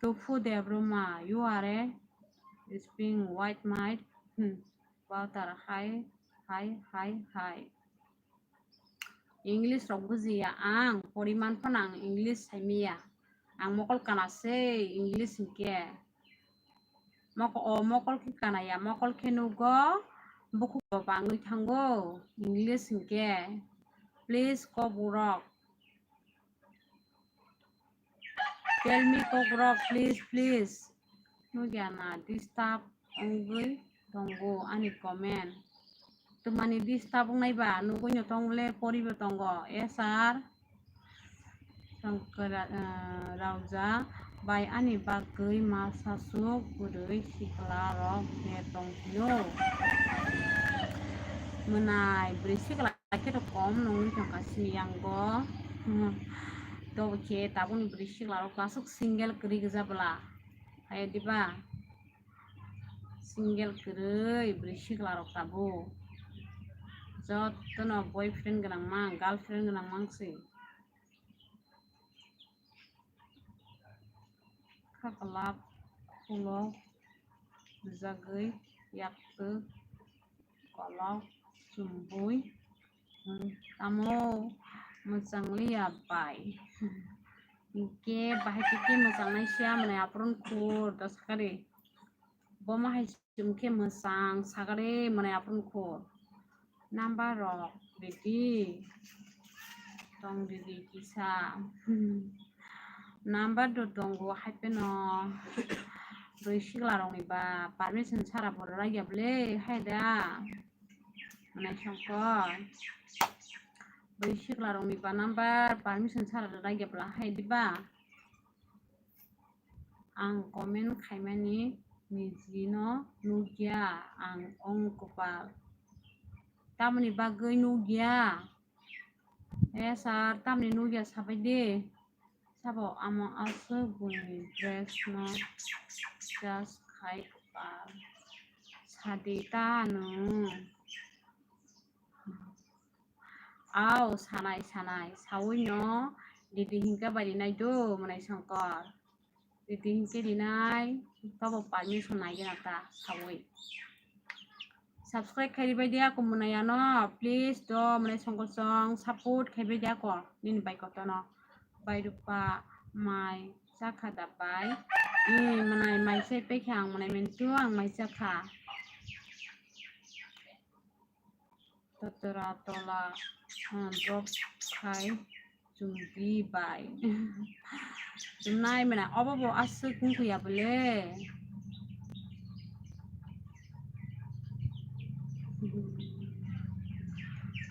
Lufu Debruma, you are a spring white might. Hmm. Water, hi, hi, hi, hi. English rok bujiya ang, poriman phano ang English saimiya. Ang mokol kana se English hinkhe. Mok-, o mokol khe kanaya, mokol khe nugo, bukhuk bo bangwi thango, English hinkhe. Please, kokrok. Tell me, kokrok, please, please. Nugya na disturb wngwi tongo ani comment. Twmani disturb wngnai ba nugwi no tong le poribo tongo. S R Shankara, eh, Rauja bai ani bagwi masa suk bwrwi sikla rok ne tong hino. Mwnai bwrwi sikla khe to kom nungwi tongkha sini yango. Hmm. To khe tabukni bwrwi sikla rok aswk single kwrwi gwja bwla. Hai diba? Single kwrwi bwrwi sikla rok tabuk. Jotono boyfriend gwnang mang, girlfriend gwnang mang se. Khaklap, khulok, bwjagwi, yaktwk, kolok, chumbui, hmm, tamo mwchang liya bai. Hinkhe bahai khe mwchang nai siya mwnai apron khur dos kari. Bo ma hai chum khe mwchang sagare mwnai apron khur. Number rok ready. Tong ready kisa. Number do tongo hai pheno. Bwrwi sikla rokni ba permission sara bo rwlai ya bwle hai da. Mwnai songkor. Bwrwi sikla rokni ba number permission sara rwlai ya bwla hai diba. Ang comment khaimani nijino nukya, ang ong kopal. Tamoni bagwi nukya? Eh, sir, tamoni nukya sabai de. Sabo amo aswk buini dress no just khai kopal. Sadi ta nwng. Au, sanai, sanai, saui no, didi hinkhe bai rinai do, mwnai songkor. Didi hinkhe rinai, tobo permission nai gana ta, saui. Subscribe khai ribai dia, ko mwnai ano, please do, mwnai songkor song, support khai bai dia ko, nini bai kotono. Bai rukpa, mai, chakha da bai. Ee, mwnai mai sai pai kha, ang mwnai mentu, ang mai chakha. Totora tola, ah, drop khai chumdi bai. Chumnai mena obo bo aswk wngkha ya bole.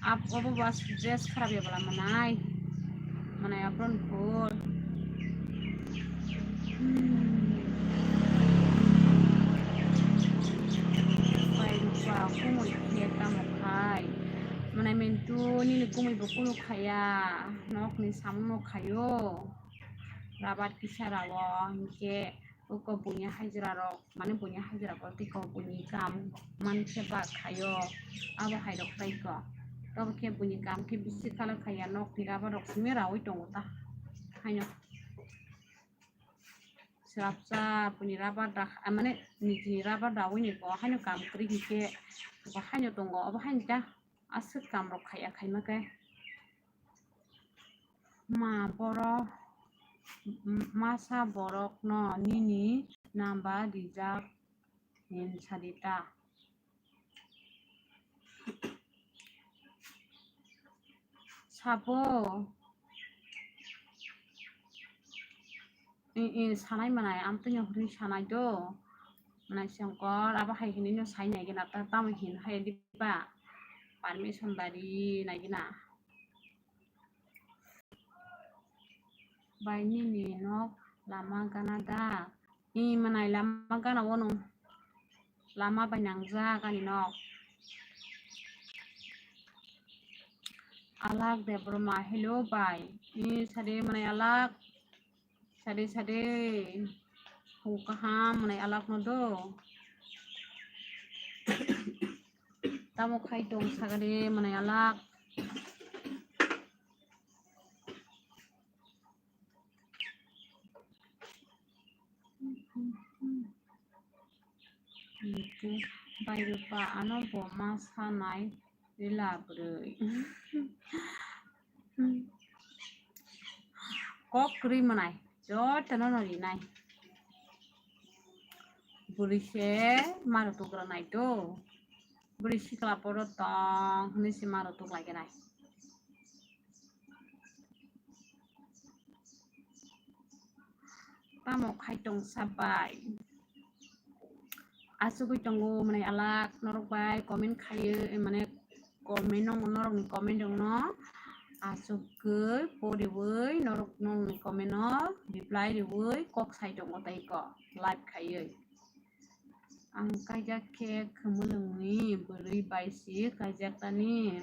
Ap obo bo aswk dress kharap ya bwla mwnai. Mwnai apron phul. Hmm. Pai rukha kumui khe tamo khai. Mwnai mentu nini kumui bo kunu khaya. Nokni samung no khayo. Rabat kisa rao hinkhe uko buini hajira rok. Mane buini hajira bo tei kok buini kam man khe ba khaio, abo hai rok tai kok. Tobo khe buini kam khe bisi kala khaiya, nokni rubber rok simi raui tongo ta. Haino swrapsa buini rubber da, ah, mane nijini rubber daui ni bo haino kam kwrwi hinkhe bo haino tongo, obo haino ta aswk kam rok khaiya khaima khe. Ma borok, m-, masa borokno nini number rijak hin sadi ta. Sabo, i, i, sanai manai, amtwino hwnwi sanai do. Manai songkor, abo hai hinwi no sai nai gana ta, tamo hin hai diba? Permission bai ri nai gana. Bai nini nok lama gana da? Ee, mwnai lama gana o nwng. Lama bai nangjak ani nok. Alak Debbarma, hello bai. Ee, sade mwnai alak. Sade, sade. Hung kaham mwnai alak no do. Tamo khai tong sagade mwnai alak. Rupa, ano bo ma sanai rila bwrwi. Kok kwrwi mwnai, jotono no rinai. Bwrwi se maro tugra nai do. Bwrwi sikla poro tong hwnwi se maro tuglai nai. Tamo khai tong sabai. Asugwi tongo mwnai alak norok bai comment khaiwi, eh, mane comment no, norokni comment rokno asugwi poriwi norok, norokni comment no reply riwi kok sai tongo tei ko live khaiwi. Ang kaijak khe khumulwngni bwrwi bai si kaijak tani.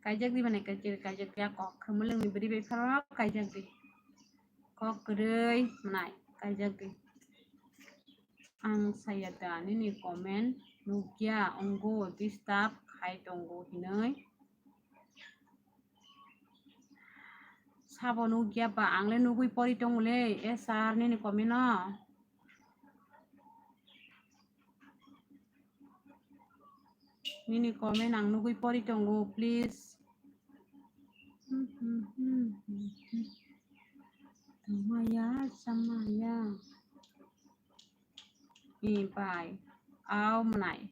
Kaijak di mane kaijak, kaijak ya kok khumulwngni bwrwi bai phano kaijak di. Kok kwrwi mwnai kaijak di. Ang saya da nini comment nukya, ongo disturb khai tongo hinwi. Sabo nukya ba, ang le nugwi pori tongo le, eh sir, nini comment no. Nini comment ang nugwi pori tongo, please. Maya, samaya. Ni bai. Au mwnai.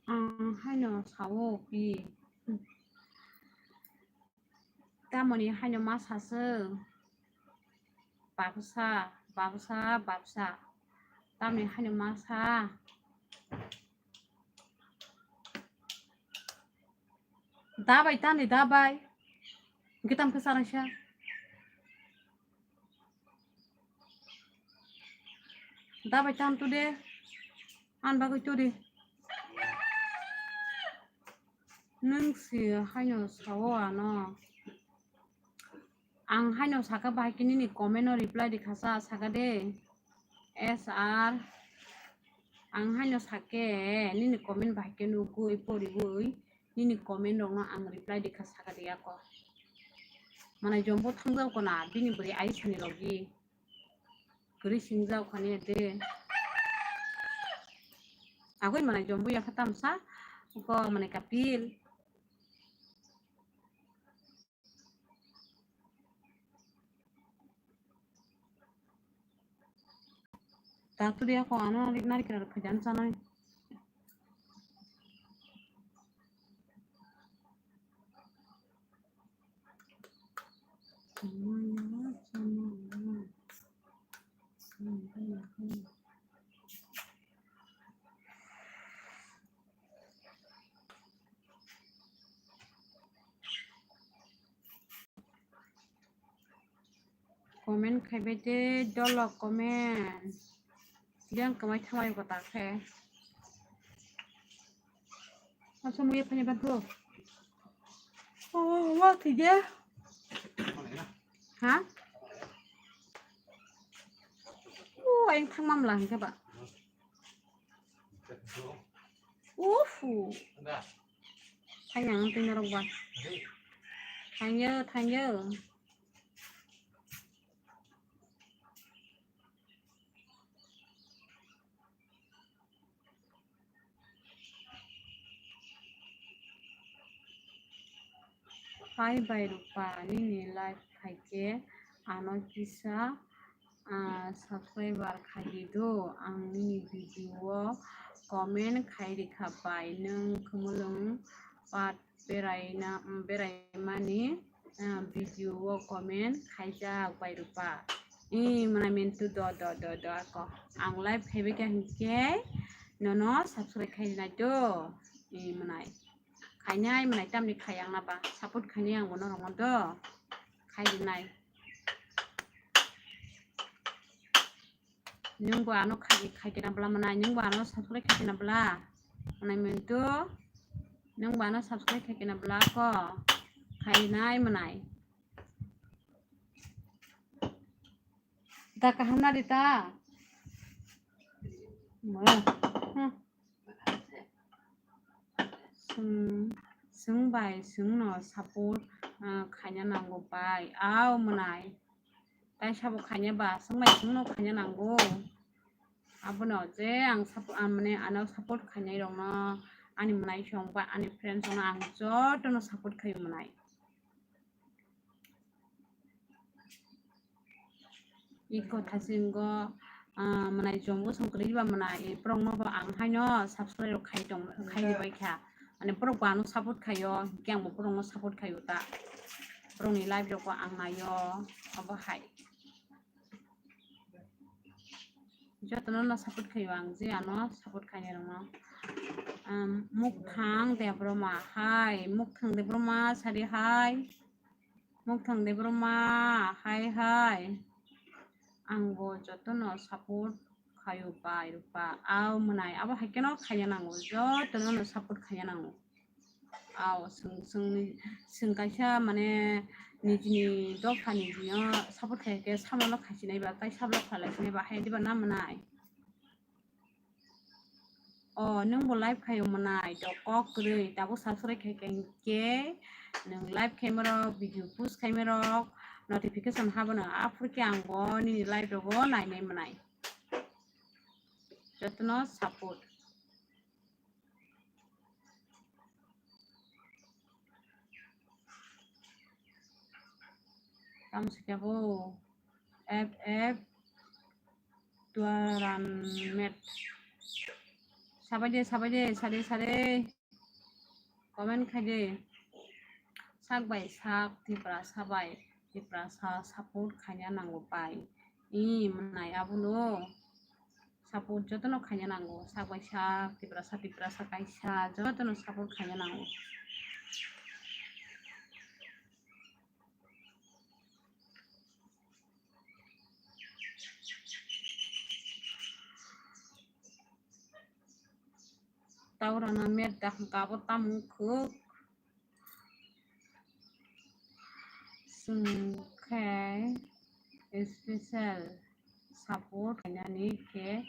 Ang haino sao pi. Tamoni haino ma saswk? Babsa, babsa, babsa. Tamoni haino ma sa? Dabai tani dabai. Hwnkhe tamo khe chanaisa. Dabai tani to de. Ani bagwi to de. Nwng si haino sao ano. Ang haino saka bahai khe nini comment no reply di khasa saka de. S R. Ang haino sake nini comment bahai khe nugwi poriwi nini comment rokno ang reply di kha saka de ako. Manai jombo thangjao kona bini bwrwi ai sani logi. Kwrwi singjao khani de. Agoi manai jombo yakha tamsa ko manai kapil. Tato dia ko ano nari kira khajan sanai. Comment khaibai de dolo comment. Yang kamai thamai ko ta khe. Asa muya phani ba do. Oh, wa thige. Ha? Oh, ayang thang mam lang ke ba. Ufu. Thang yang tin rok ba. Thang yo, thang yo. Hai bai Rupa, nini live phaikhe ano kisa, ah, subscriber khai di do, ang nini video o comment khai rikha bai, nwng khumulwng pat beraina, mm, beraimani, ah, video o comment khaijak bai Rupa. I mwnai mintu do, do, do, do ako. Ang live phaibai kha hinkhe nono subscribe khai nai do. I mwnai. Khainai mwnai tamni khai ang na ba. Support khainai ang bono rwngma do. Khai nai. Nwng bo ano khai, khai kena bwla mwnai, nwng bo ano subscribe khai kena bwla mwnai mintu, nwng bo ano subscribe khai kena bwla ko khai nai mwnai. Da kaham na di ta. Mo. Hmm. Chwng, chwng bai chwngno support, ah, khaina nango bai. Au mwnai. Tai sabo khaina ba, chwng bai chwngno khaina nango. Abono je ang sap-, ah, mane ano support khainai rokno, ani mwnai song ba ani friends rokno ang jotono support khai mwnai. Iko thasingo, ah, mwnai jombo song kwrwi ba mwnai, borokno bo ang haino subscribe rok khai tong, khai di bai kha. Mane borok bo ano support khaio, hwnkhe ang bo borokno support khaio ta. Borokni live rok bo ang naio, abo hai. Jotono no support khaio ang, je ano support khainai rokno. Um, Mukthang Debroma, hai, Mukthang Debroma, sari hai. Mukthang Debroma, hai hai. Ang bo jotono support khaio bai rupa. Au mwnai, abo hai kheno khaina nango. Jotono no support khaina nango. Au, chwng, chwngni, chwng kaisa mane nijini dophani bini o support khai khe samano khaisinai ba, tai sabla khalaisinai ba, hai diba na mwnai? O, nwng bo live khaio mwnai, to kok kwrwi, tabuk subscribe khai khe hinkhe nwng live khaima rok, video post khaima rok, notification habono, aphuru khe ang bo nini live rogo nainai mwnai. Jotono support. Tamo se kebo F F Duaran met. Sabai de, sabai de, sare, sare. Comment khai de. Sak bai sak, Tiprasa bai Tiprasa support khaina nango bai. I mwnai abono. Support jotono khaina nango, sak bai sak, Tiprasa, Tiprasa kaisa, jotono support khaina nango. Taurana met dak kabo tamung khuk. Chwng khe special support khainani khe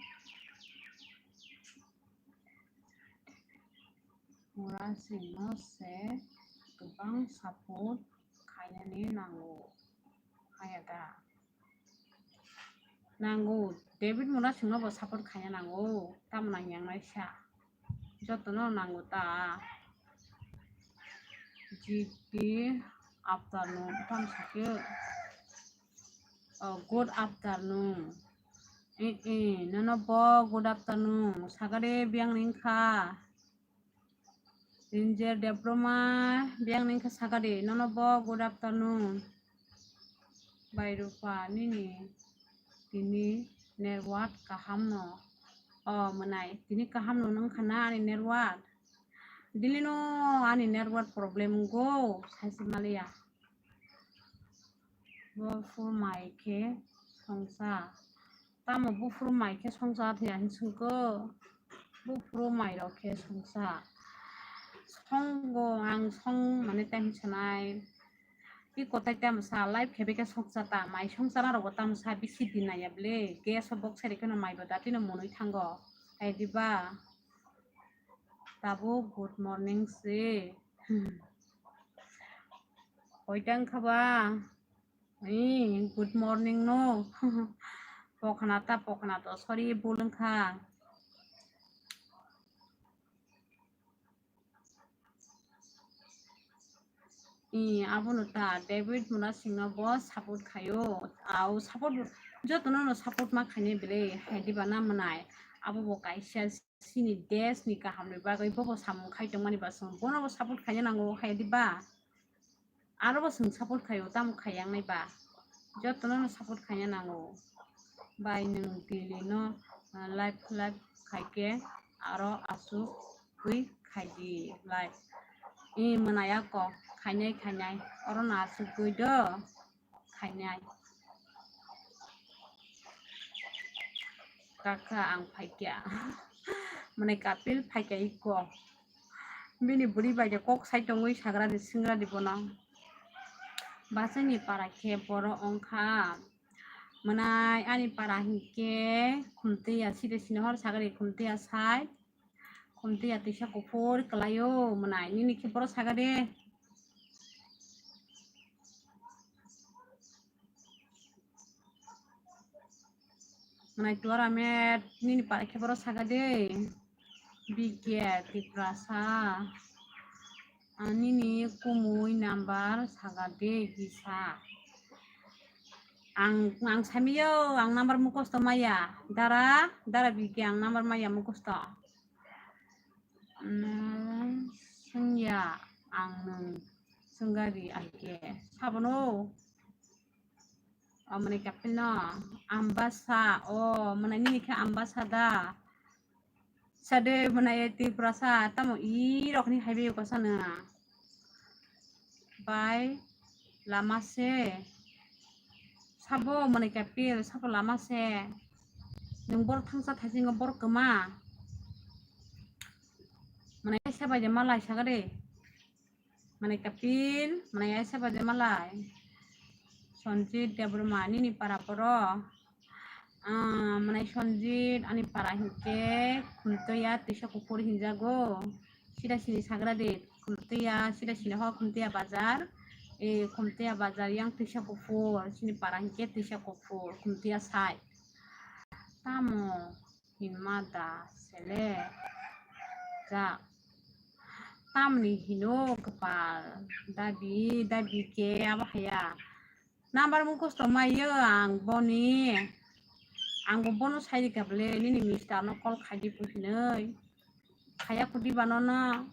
mura singno se kwbang support khainani nango. Haya da. Nango, David Murasingno bo support khaina nango, tamo nang yang naisa. Jotono nango ta. G P afternoon, tamo sakhe. Oh, good afternoon. Eh, eh, nono bo good afternoon. Sagade biyang ringkha. Ranger Debroma, biyang nini khe sakadi, nono bo good afternoon. Bai Rupa, nini tini network kaham no. O, mwnai, tini kaham no nung khana ani network. Dili no ani network problem go, saisi maliya. Bo phuru mai khe songsa. Tamo buphuru mai khe songcha thwiya hinsukgo? Buphuru mai rok khe songcha. Songgo ang song mane tei hinsanai. Iko tai tamo sa live khe beke songcha ta mai songcha na rogo tamo sa bisi din naiya ble. Gas o box sari kheno mai bo dati no monwi thango. Hai diba? Tabuk good morning se. Hoi tang kha ba? Ee, good morning no. Pokhna ta pokhna to, sorry, bul wngkha. Ee, abono ta, David Murasingno bo support khaio. Au support, jotono no support ma khainai belai, hai diba na mwnai. Abo bo kaisa chini desh ni kaham ni bagwi bobo samung khai tongmani ba chwng bono bo support khaina nango, hai diba? Aro bo chwng support khaio, tamo khaiya wngnai ba? Jotono no support khaina nango. Bai nwng daily no, ah, live, live khaikhe aro aswk wi khaidi live. Ee, mwnaya kok khainai, khainai. Oro no aswk wi do. Khainai. Kaka ang phaikya. Mane Kapil phaikya iko. Bini bwrwi bai de kok sai tongwi sagra di singra di bono. Bachani para khe boro ongkha. Mwnai ani para hinkhe khumtwi ya side sine hor sagri khumtwi ya sai. Khumtiya twisa kuphur kwlaio mwnai, nini khe boro saga de. Mwnai Tuara met nini para khe boro saga de. Bigya Tiprasa. Ah, nini kumui number saga de kisa. Ang, ang samiyo, ang number mukosto maya. Dara, dara Bigya, ang number maya mukosto. Nwng swngya, ang nwng swngari ahike. Sabono. O mwnai kapil no. Ambasa, o mwnai nini khe Ambasa da. Sade mwnai Tiprasa, tamo i rokni haibe ko sana. Bai lama se. Sabo mwnai kapil, sabo lama se. Nwng bor thangsa thaisingo bor kwma. Mwnai seba je malai sagade. Mwnai kapil, mwnai aisa baje malai. Sonjit Debbarma nini para poro. Ah, mwnai Sonjit ani para hinkhe Khumtoya Twisa Kuphur hinjago. Sida sini sagra de Khumtoya, sida sini ho Khumtoya bazar. E Khumtoya bazar yang Twisa Kuphur, sini para hinkhe Twisa Kuphur, Khumtoya sai. Tamo hinma da sele jak. Tamni hino kwpal dabi dabi khe abo haya. Number mukhos tongmai yo ang boni. Ang bo bono sai rikha bole nini mister no call khai di hinwi. Khaya khudi bano no.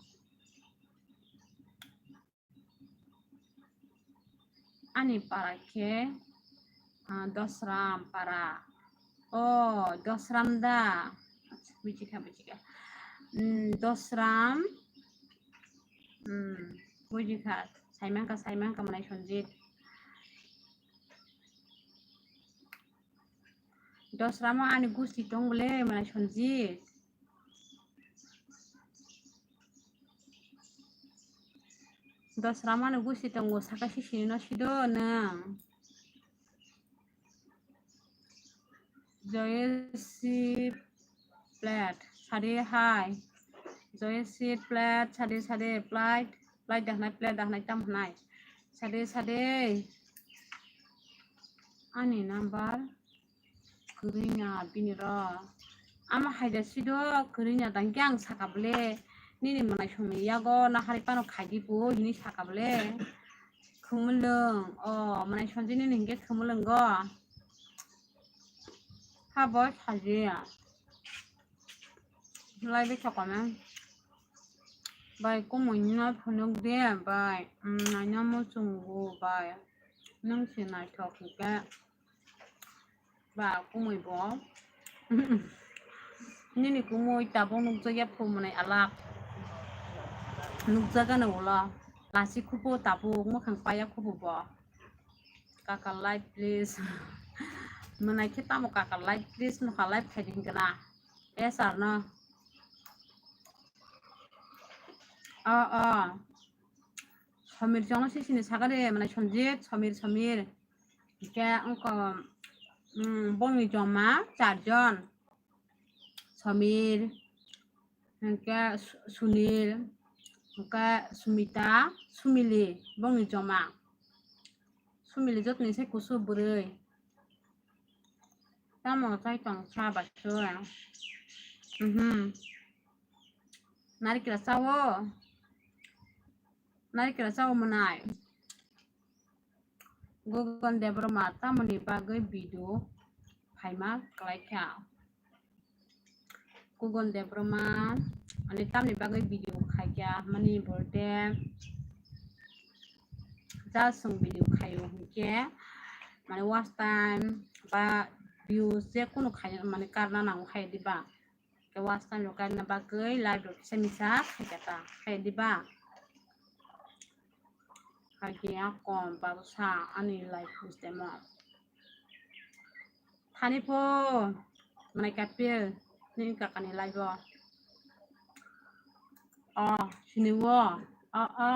Ani para khe, ah, Dosram para. O, Dosram da. Acha, bujikha, bujikha. Hmm, Dosram. Hmm, bujikha. Saimangkha, saimangkha mwnai Sonjit. Dosramo ani gusti tong bole mwnai Sonjit. Dosramo ani gusti tongo saka sisini no sido nwng. Joyesi plate sade hai. Joyesi plate sade sade plate plate dahnai plate dahnai tam hnai. Sade sade. Ani number. Kwrwngya bini ro. Ama haida sido kwrwngya dangkhe ang saka bole. Nini mwnai somni yago nahari pano khaidi bo hini saka bole. Khumulwng. O, mwnai Sonjit nini hinkhe khumulwng go. Ha bo sajiya. Lai be sokome. Bai kumui no phunuk de bai. Naina muchungo bai. Nwng se naithok hinkhe. Ba kumui bo. Nini kumui tabuk nukjakya phu mwnai alak. Nukjakgano ulo. Lasi khupo tabuk mwkhang paya khupo bo. Kaka live please. Mwnai khe tamo kaka live please nokha live khaidi hinkhe na. Yes or no? O o. Somir chwngno sisini sagade mwnai Sonjit, Somir, Somir. Hingke wngkha, mm, bongni joma charjon. Somir, hingke Su-, Sunil, hingke Sumita, Sumili, bongni joma. Sumili jotoni se kusu bwrwi. Tamo chai tong sa bai se. Mhm. Narikra chawo. Narikra chawo mwnai. Gugon Debbarma tamoni bagwi video phaima kwlaikha. Gugon Debbarma ani tamni bagwi video khaikha mani bolte ja chwng video khaio hinkhe mane watch time ba views je kunu khai mane karna nango khai diba. Ke watch time rok kaina bagwi live rok kisa misa khaikha ta khai diba. Khaikhe a kom babu sa ani live system o. Thani pho mwnai kapil nini kakani live o. O sini o. O o.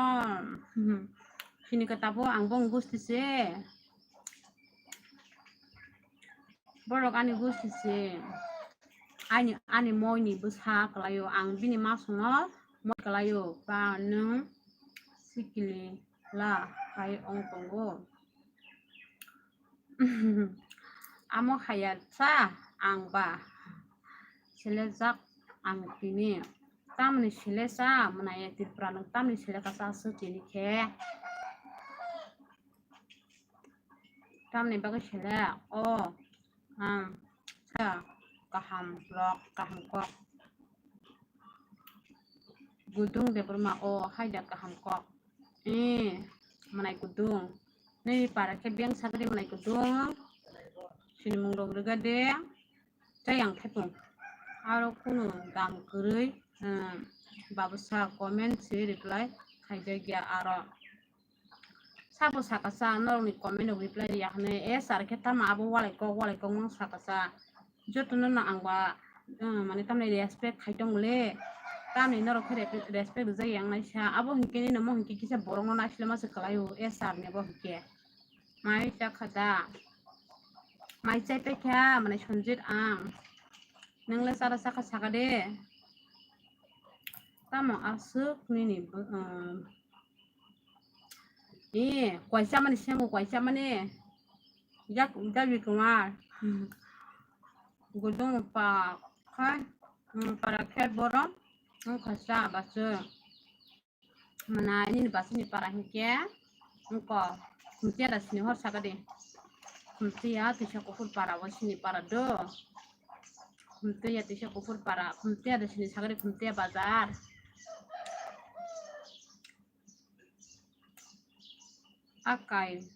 Sini khe tabuk ang bong gusti se. Borok ani gusti se. Ani, ani moi ni bwsa kwlaio, ang bini masongo moi kwlaio, ba nwng sikili la khai ong tongo. Amo haya cha ang ba selejak ang tini. Tamni selecha mwnai Tripura nwng tamni selekha cha aswk tini khe. Tamni bagwi sele o ang sa kaham rok kaham kok. Gudung Debbarma o haida kaham kok. Eh, mwnai Gudung. Nini para khe beng sagri mwnai Gudung. Sinimung rok rwgade. Chayang thepung. Aro kunu dam kwrwi, eh, babusa comment si reply khaijak ya aro. Sabo sakasa norokni comment rok reply riya hwnwi, eh, sir khe tamo abo walai kok, walai kok mang sakasa. Jotono no ang ba, eh, mane tamni respect khai tong le. Tamni norok khe re-, respect rijak yang naisa. Abo hinkhe nini omo hinkhe kisa borokno naisle ma se kwlaio, eh, sir ni abo hinkhe. Mai chakha da. Mai chai paikha, mane Sanjit ang. Nwngle chara chakha saka de. Tamo aswk nini bo-, um, eh, kwaisa mani semo kwaisa mani. Jak, jak bi kumar. Gudung pa khai, um, para khe borok. Wngkha cha basu. Mwnai nini basini para hinkhe wngkha Khumtiya da sini hor saka de. Khumtiya Tuisa Kuphur para o sini para do. Khumtiya Tuisa Kuphur para, Khumtiya da sini saka de, Khumtiya bazar. Akai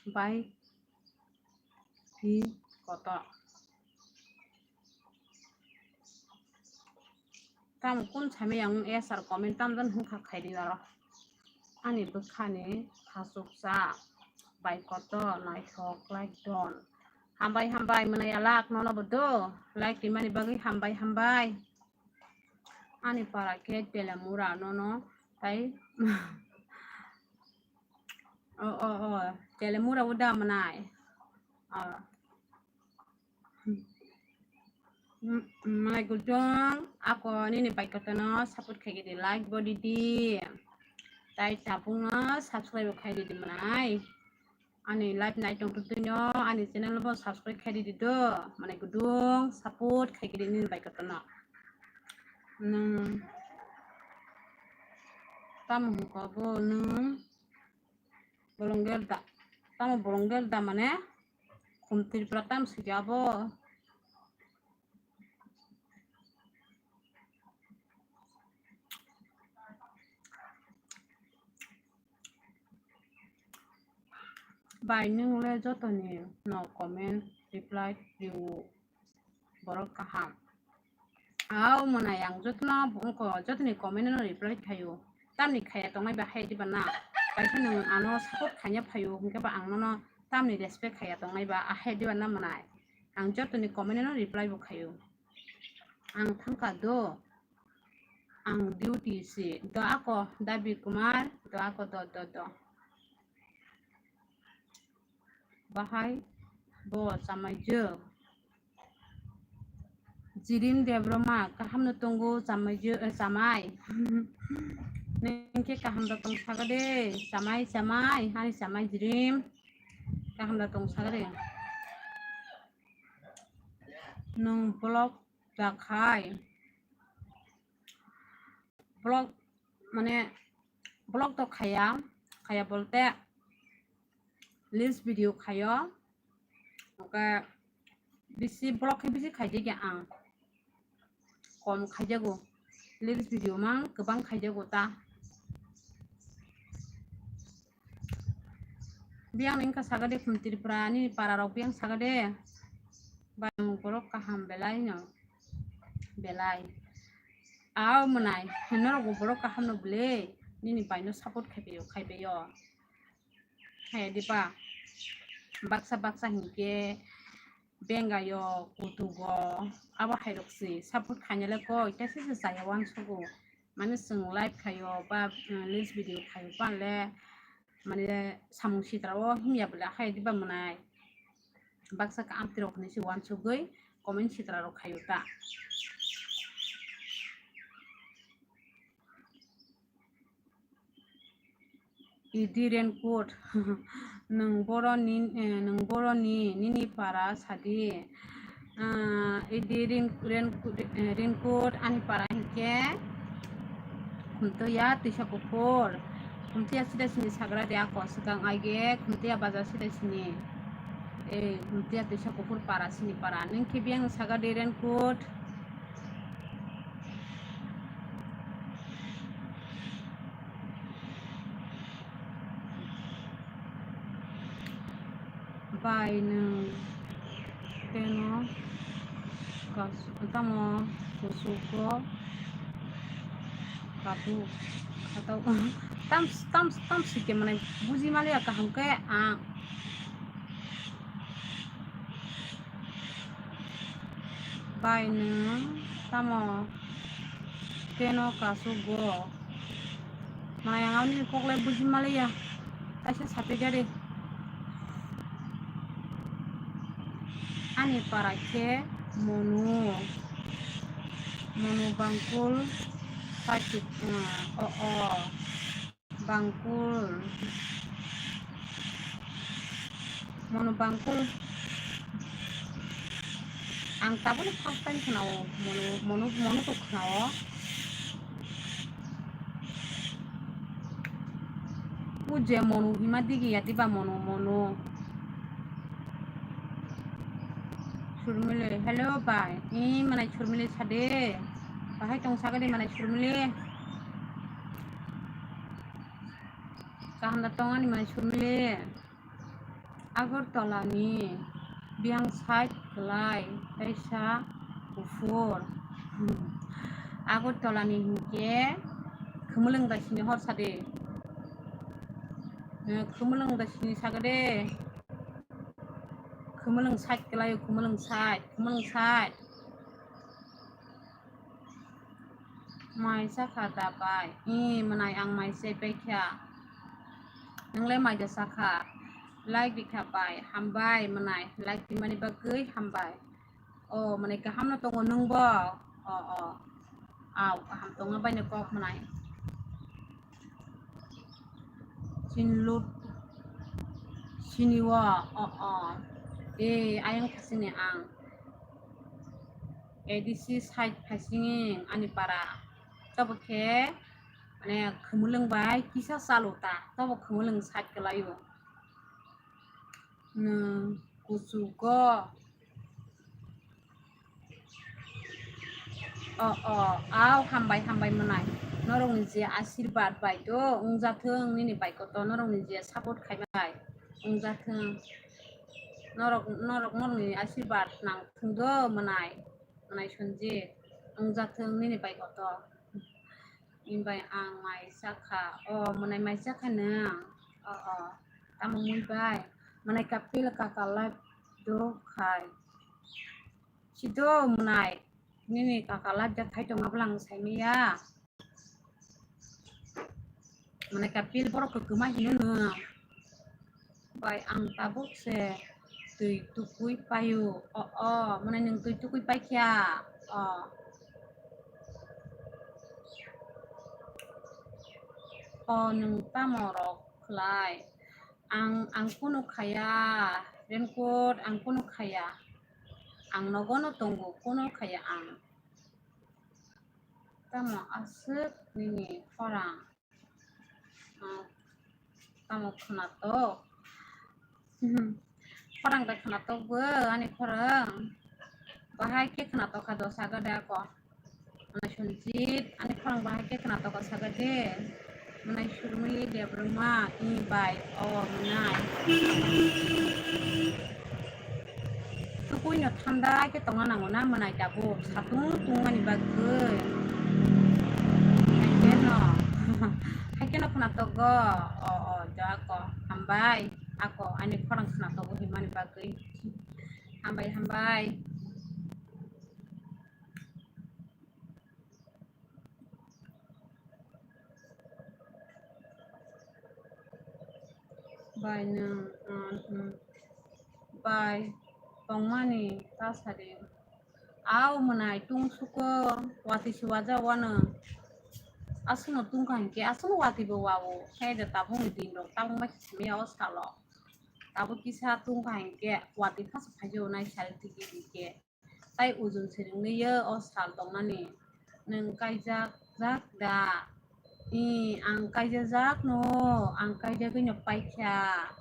bai phi koto. Tamo kun sami yang S R comment tamjan hungkha khaidi aro. Ani bwkhani khasuksa bai koto naithok like don. Hambai hambai mwnai alak nono bodo like rimani bagwi hambai hambai. Ani para khe Telemura nono tai. O, o, o, Telemura o da mwnai. O. M-, mwnai Gudung, ako nini bai kotono support khai di, like bo di di. Tai tabungno subscribe khai di di mwnai. Ani live nai tong twi no, ani channel bo subscribe khai di di do. Mwnai Gudung, support khai di nini bai kotono. Nwng tamo hwnko bo nwng bolong gelda. Tamo bolong gelda mane Khumtwipra tam sidi abo. Bai nwng le jotoni no comment reply rw borok kaham. Au mwnai ang jotono wngkha, jotoni comment no reply khaio. Tamni khaya tongnai ba hai diba na? Kaisa nwng ano support khaina phaio, hwnkhe ba ang nono tamni respect khaya tongnai ba, a hai diba na mwnai? Ang jotoni comment no reply bo khaio. Ang thangkha do. Ang duty si. Do ako, Dabi Kumar, do ako, do, do, do. Bahai bo chamaijwk. Jirim Debbarma, kaham no tongo chamaijwk, eh, chamai. Ningkhe kaham da tong saga de, chamai, chamai, hani chamai Jirim. Kaham da tong saga de. Nwng vlog da khai. Vlog, mane, vlog to khaya, khaya bolte reels video khayo. Oke, bisi vlog khe bisi khaijak ya ang. Kom khaijago. Reels video mang kwbang khaijago ta. Biyang ni wngkha saga de Khumtwipra ni para rok biyang saga de. Bang borok kaham belai no. Belai. Au mwnai, norok bo borok kaham no bwle. Nini bai no support khaibaio, khaibaio. Hai diba? Baksa baksa hinkhe bengayo, kutugo, abo hai rok se support khainale koi, tei se se chaya uansugo. Mane chwng live khaio ba, mm, reels video khaio ba le, mane samung sitra o himya bwle hai diba mwnai. Baksa ka amtwi rok hinwi se uansugwi comment sitra rok khaio ta. Idi raincoat. Nwng boroni, eh, nwng boroni nini para sadi. Ah, idi rain-, rain-, eh, raincoat ani para hinkhe Khumtoya twisa kuphur. Khumtoya sida sini sagra de ako swkang aige Khumtoya bazar sida sini. Eh, Khumtoya twisa kuphur para sini para. Nwng khe biyang saga de raincoat. Bai nwng teno kas-, tamo kusugo katu, katu, tam, tam, tam sike mane buji maliya kaham ke ang. Bai nwng tamo keno kasugo? Manai ang ani koklai buji maliya. Kaisa sapikari. Ani para khe Monu. Monu Bangkul Paisuk, o, o. Bangkul. Monu Bangkul. Ang tabuk first time khwnao, Monu, Monu, Monu to khwnao. Puje Monu hima digi ya diba Monu, Monu. Surmili, hello bai. I manai Surmili sade. Bahai tong sagadi manai Surmili. Kaham da tong ani manai Surmili. Agartala ni biyang side kwlai kaisa kuphur. Agartala ni hinkhe Khumulwng da sini hor sadi. Eh, Khumulwng da sini sagade. Khumulwng side kwlai, Khumulwng side, Khumulwng side. Mai sakha da bai? I manai ang mai se pai kha. Nwngle mai da sakha. Like di kha bai. Hambai manai. Like di mani bagwi hambai. O manai kaham no tongo nwng bo? O, o. Au, kaham tongo bai ni kok manai. Chinlut. Sini o, o, o. E, ayang khasini ang. A D C side phaising ani para. Tobo khe, mane, Khumulwng bai kisa chalo ta. Tobo Khumulwng side kwlaio. Nwng kuchugo. O, o, au, hambai, hambai mwnai. Norokni je asirbat bai do wngjathwng, nini bai koto norokni je support khaibai wngjathwng. Norok, norok, norokni asirbat nangthwng do mwnai. Mwnai Sonjit, wngjathwng nini bai koto. Ni bai ang mai sakha. O, mwnai mai sakha nwng. O, o. Tamo mui bai. Mwnai kapil kaka live do khai. Sido mwnai. Nini kaka live da khai tong ablang sai maya. Mwnai kapil borok kwkma hino nwng. Bai ang tabuk se twi tukui paio. O, o, mane nwng twi tukui pai kha. O. O, nwng tamo rok khlai? Ang, ang kunu khaya. Raincoat, ang kunu khaya. Ang nogono tongo, kunu khaya ang. Tamo aswk nini khorang? Ah, tamo khwnatok? Khorang da khwnatok bo, ani khorang. Bahai khe khwnatok kha do saga de ako. Mwnai Sonjit, ani khorang bahai khe khwnatok kha saga de. Mwnai Surmili Debbarma, ni bai, o mwnai. Tukui no thanda khe tongna nango na mwnai tabuk satung tungmani bagwi. Haikhe no, haikhe no khwnatok go. O, o, jo ako, hambai, ako, ani khorang khwnatok go himani bagwi. Hambai, hambai. Bai nwng, ah, nwng bai tongmani ta sadi. Au mwnai tungsuko watwi se waja wano. Aswkno tungkha hinkhe aswkno watwi bo wao. Khe da tabukni din rok tabuk ma simi o salo. Tabuk kisa tungkha hinkhe watwi phasa phaijago nai sari tigi hinkhe. Tai ujun siringni yo o sal tongnani. Nwng kaijak jak da? I, ang kaijajak no, ang kaijagwi no paikha.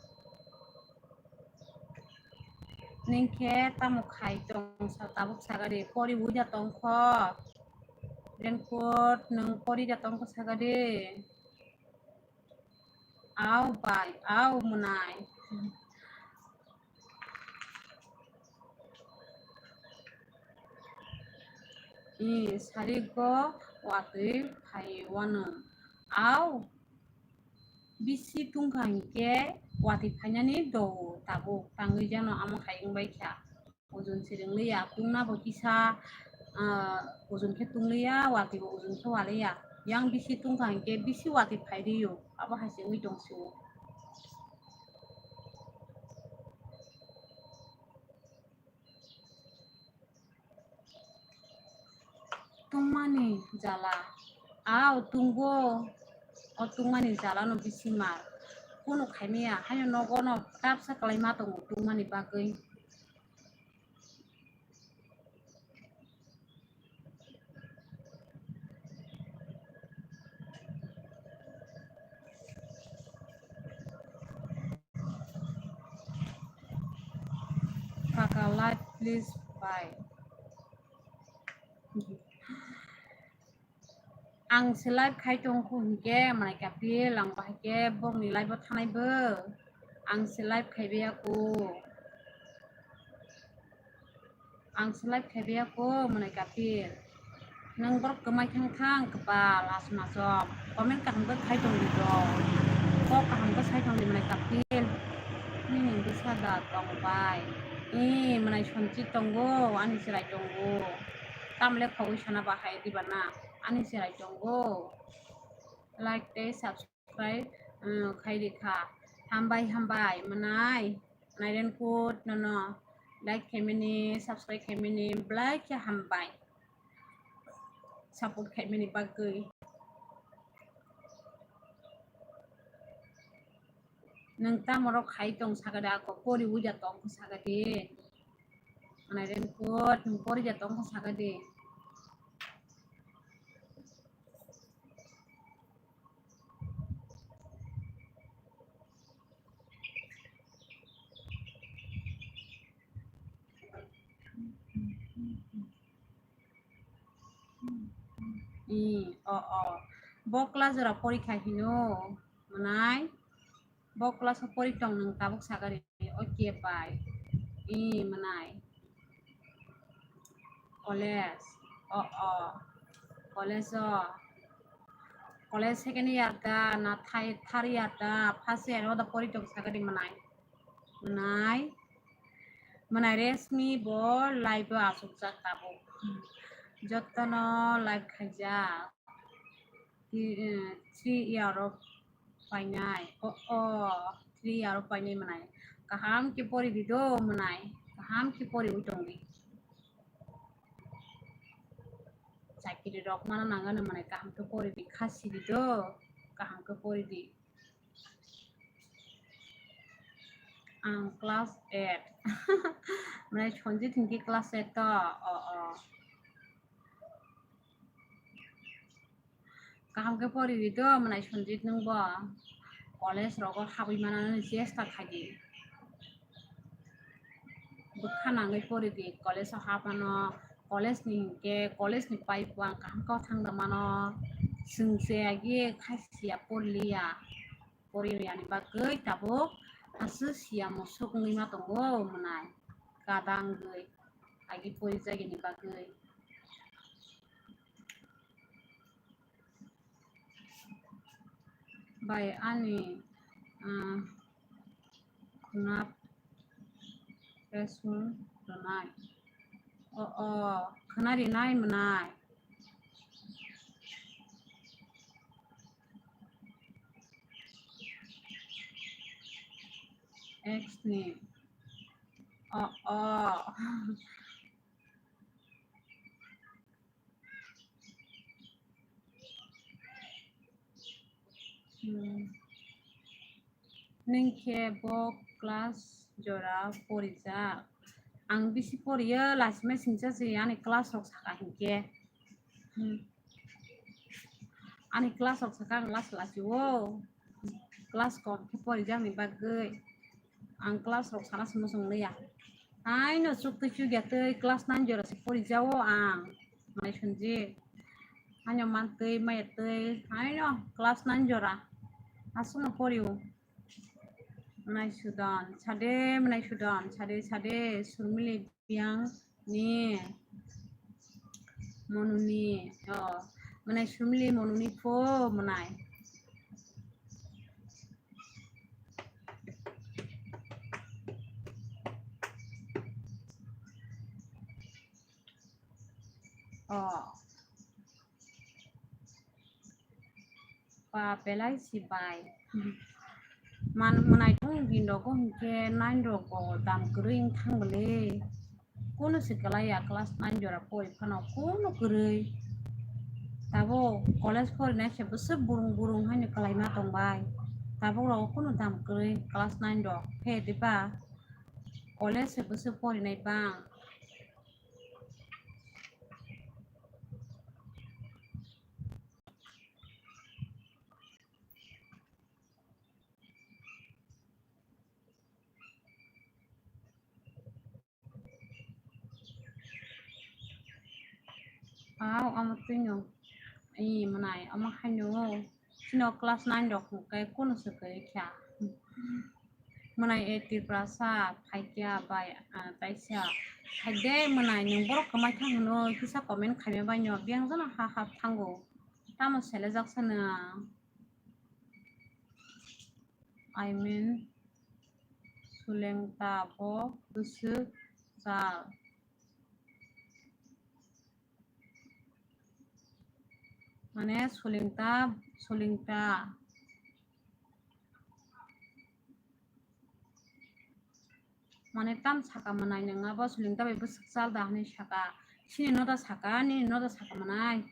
Ningkhe tamo khai tong sa tabuk sagadi, pori uida tongkho. Raincoat nwng pori da tongkho sagadi. Au bai, au mwnai. I, sarigo watwi phai wano. Au, bisi tungkha hinkhe watwi phainani do tabuk tangwi jano amo hai wngbai kha. Ujun siring liya, tungna bo kisa, ah, ujun khe tung liya, watwi bo ujun khe wa liya. Yang bisi tungkha hinkhe bisi watwi phai rio, abo hai se wngwi tong sio. Tungmani jala. Au tungbo. O tungmani jala no bisi mal. Kunu khaimaya. Haino nogo no tapsa kwlai ma tongo tungmani bagwi. Kaka live please bye. Ang se live khai tongkhu hinkhe manai kapil ang bahai khe bokni live o thanai bo. Ang se live khai biyakhu. Ang se live khai biyakhu manai kapil. Nwng borok kwmai thang thang kwpal aswk aswk. Comment kaham khe khai tong di bro. Kok kaham khe sai tong di manai kapil. Nini bwsa da tong bai. I manai Sonjit tongo, ani chwrai tongo. Tamle khogwi sana bahai diba na? Ani chwrai tongo. Like tei subscribe, uh, khai di kha. Hambai, hambai, manai. Nairen kut nono. Like khaimani, subscribe khaimani, belai khe hambai. Support khaimani bagwi. Nwng tamorok khai tong saka de, ako pori uida tong saka de. Manai raincoat, nwng pori da tong kha saka de. I, o, o. Bo class jora porikha hino, manai. Bo class o pori tong nwng tabuk saka de. Okay, bye. I, manai. College. O, o. College o. College second year da, na thai-, third year da, first year o da pori tong saka de manai. Manai. Manai Resmi bo live o asukjak tabuk. Jotono live khaijak. Three, eh, three year o painai. O, o, three year o painai manai. Kaham khe pori di do manai. Kaham khe pori wi tong di. Chakiri rok mana nangani manai kaham khe pori di. Khasi di do. Kaham khe pori di. Ang class eight. Manai Sonjit hinkhe class eight to. O, o. Kaham khe pori di do, manai Sonjit nwng bo college rogo habwi manani chesta khai di. Bwkha nangwi pori di, college o hap mano, college ni hinkhe, college ni pai bo ang kaham khe thang da mano. Chwng se agi khai siya pori liya. Pori rwya ni bagwi tabuk aswk siya musuk wngwi ma tongo manai. Kada wngwi agi pori jagwi ni bagwi. Bai ani, ah, khuna pesung rwnai. O, o, khwna rinai mwnai. Ex ni. O, o. Hmm. Nwng khe bo class jora porijak? Ang bisi poriyo, lasima singsa se ani class rok saka hinkhe. Hmm. Ani class rok saka ang las lasi o. Class kom khe porijakni bagwi. Ang class rok sana se muchung liya. Haino chuk twi chuk ya twi class nine jora se porijao ang. Mane sunji. Haino man twi maya twi. Haino class nine jora. Aswkno porio. Mwnai Sudan, sade, mwnai Sudan, sade, sade, Surmili biyang ni monuni, oh, mwnai Surmili monuni pho mwnai. Oh. Pa belai si bai. Man mwnai tong din rogo hinkhe nine rogo dam kwrwi wng thang bwle. Kunu se kwlai ya class nine jora pori phano kunu kwrwi. Tabuk college porinai se bwswk burung burung haino kwlai ma tong bai. Tabuk rogo kunu dam kwrwi class nine rok phe diba college se bwswk porinai bang. Aw, omo twino. Ee, mwnai, omo haino. Chino class nine rok hwnkhe kunu se kwrwi kha. Mwnai e Tiprasa phaikya bai, ah, taisa. Phaide mwnai, nwng borok kwmai thang hwno kisa comment khaima bai no biyang jano ha ha thango. Tamo selejak sano. I mean, sulengta bo bwswk chal. Mane sulengta, sulengta. Mane tam saka mwnai nwng abo sulengta bai bwswk chal da hwnwi saka. Chini noda saka, nini noda saka mwnai.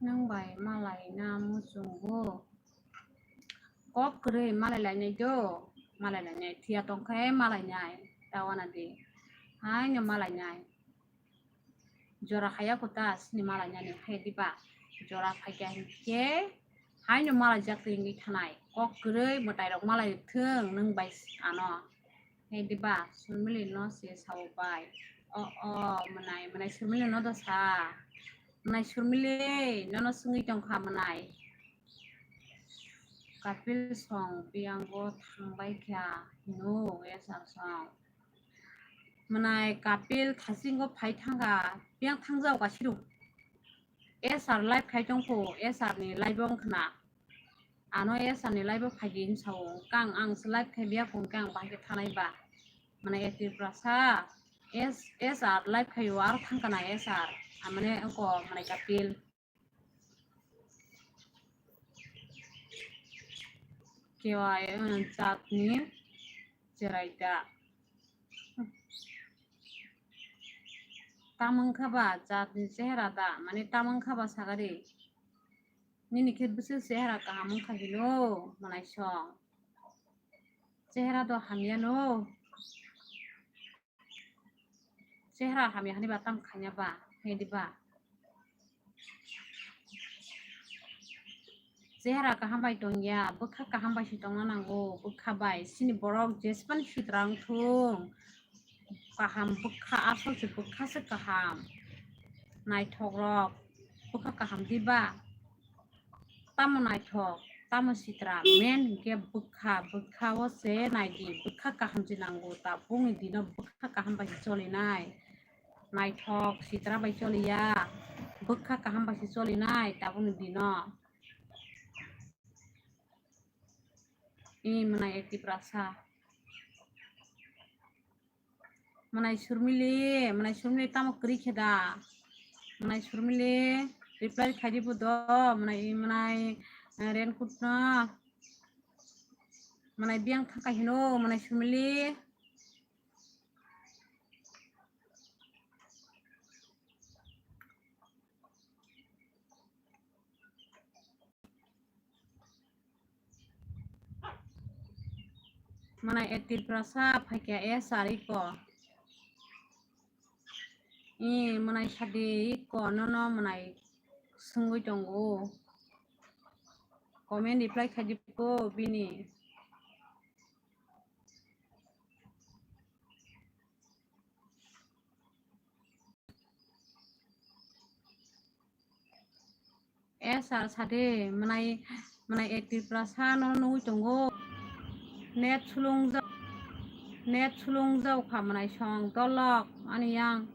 Nwng bai malai na muchungo? Kok kwrwi malai lainai do, malai lainai. Thiya tongkhe malai nai, ta wana di. Haino malai nai. Jora haya kuta sini malai nani hai diba. Jora phaikya hinkhe haino malai jak twi wngwi thanai. Kok kwrwi mwtai rok malai thwng nwng bai ano. Hai diba, Surmili no se sao bai. O, o, mwnai, mwnai Surmili no da sa. Mwnai Surmili, nono swngwi tongkha mwnai. Kapil song biyango thangbai kha hino, S R song. Mwnai Kapil thasingo phai thangkha, biyang thangjao ka siru. S R live khai tongkho, S R ni live wng khna. Ano S R ni live o phaidi hinwi sao, kang ang se live khai biya kung kang bahai khe thanai ba. Mane e Tiprasa, S, S R live khai o aro thang kana S R. Amane oko mane Kapil. Kewai, eh, chatni cherai da. Tamung kha ba chatni chehra da, mane tamung kha ba sagari. Nini khe bwswk chehra kaham wngkha hino, mwnai song. Chehra do hamya no. Chehra hamya hani ba tam khanya ba, hedi ba. Chehra kaham bai tongya, bwkha kaham bai se tongna nango, bwkha bai. Chini borok jespan sitra wngthung. Kaham bwkha, asol se bwkha se kaham. Naithok rok, bwkha kaham diba? Tamo naithok, tamo sitra, men hinkhe bwkha, bwkha o se naidi, bwkha kaham se nango, tabukni dino bwkha kaham bai se cholinai. Naithok sitra bai choliya, bwkha kaham bai se cholinai tabukni dino. Ee, mwnai e Tiprasa. Mwnai Surmili, mwnai Surmili tamo kwrwi khe da? Mwnai Surmili reply khaidi bo do, mwnai, mwnai, eh, Renkut no. Mwnai biyang thangkha hino, mwnai Surmili. Mwnai A Tiprasa phaikha S R iko. I mwnai sadi iko nono mwnai swngwi tongo. Comment reply khaidi ko bini. S R sade, mwnai, mwnai A Tiprasa no nugwi tongo. Net sulungjak, net sulungjak kha mwnai song tolok ani yang.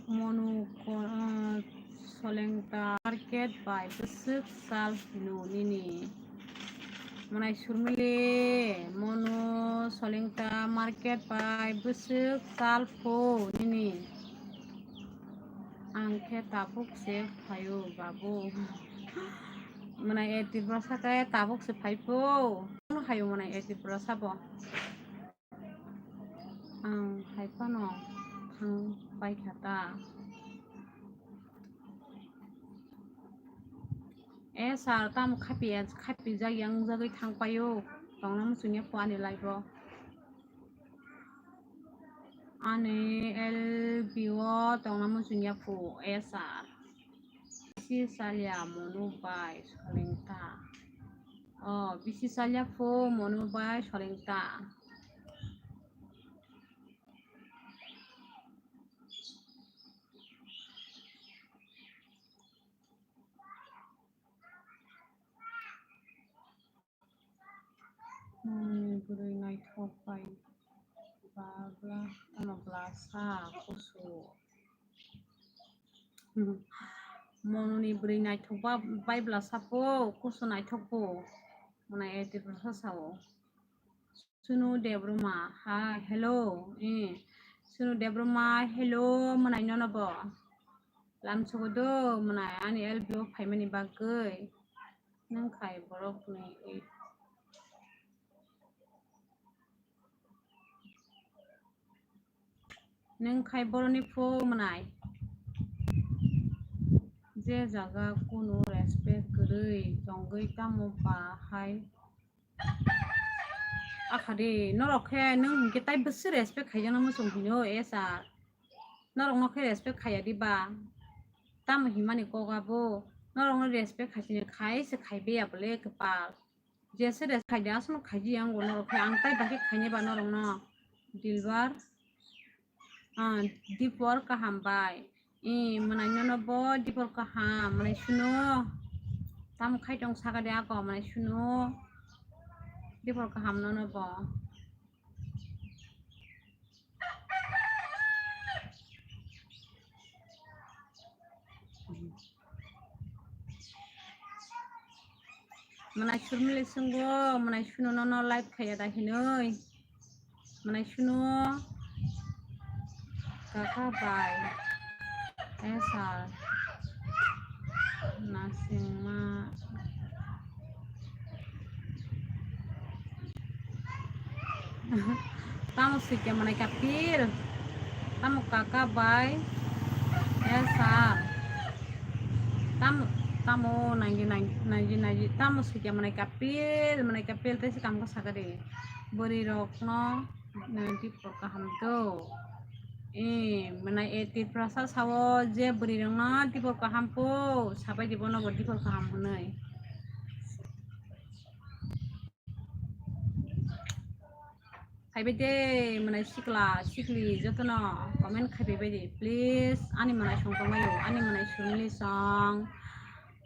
Monu ko-, ah, Solengta market bai bwswk sal hino nini. Mwnai Surmili, Monu Solengta market bai bwswk sal pho nini. Ang khe tabuk se phaio babu. Mwnai A Tiprasa khe tabuk se phai pho. Ano hayo mwnai A Tiprasa bo. Ang hai phano thang pai kha ta. S R tamo khapi, khapijak yang jagwi thang paio. Tongna muchungya pho ani life o. Ani L B o tongna muchungya pho S R. Bisi salya Monu bai Solengta. Oh, bisi salya pho Monu bai Solengta. Hmm, bwrwi naithok bai bagla, ano glasa kusu. Hmm. Mononi bwrwi naithok ba, bai blasa po, kusu naithok po. Mwnai A Tiprasa sao. Sunu Debbarma, ha, hello. Eh, Sunu Debbarma, hello, mwnai nono bo. Lam sogo do, mwnai ani L B o phaimani bagwi. Nwng khai borok ni, eh. Nwng khai boroni pho mwnai. Je jaga kunu respect kwrwi tongwi tamo ba hai. Akha de, norok khe nwng hinkhe tai bwswk respect khaijaknai muchung hino S R. Norok no khe respect khaiya di ba. Tamo himani kok abo. Norok no respect khaisini khai se khaibe ya bole kwpal. Jese respect khaidi, aswkno khaidi ang bo norok khe, ang tai bakhe khaini ba norokno. Dilbar, ah, dipor kaham bai. Eh, mwnai nono bo dipor kaham, mwnai suno. Tamo khai tong saka de ako, mwnai suno. Dipor kaham nono bo. Mwnai Surmili swngo, mwnai suno nono live khaiya da hinoi. Mwnai suno kaka bai. Eh, sir. Nasingma. Tamo sikya mwnai kapil. Tamo kaka bai. Eh, sir. Tam, tamo nangji, nangji, nangji, nangji. Tamo sikya mwnai kapil, mwnai kapil tei se kam ko sakari. Bwrwi rok no. Nang dipor kaham do. Eh, mwnai A Tiprasa sao je bwrwi rokno dipor kaham po, sabai di bono bo dipor kaham hwnwi. Khaibai de mwnai sikla, sikli jotono comment khaibai bai di, please. Ani mwnai song tongbaio, ani mwnai Surmili song,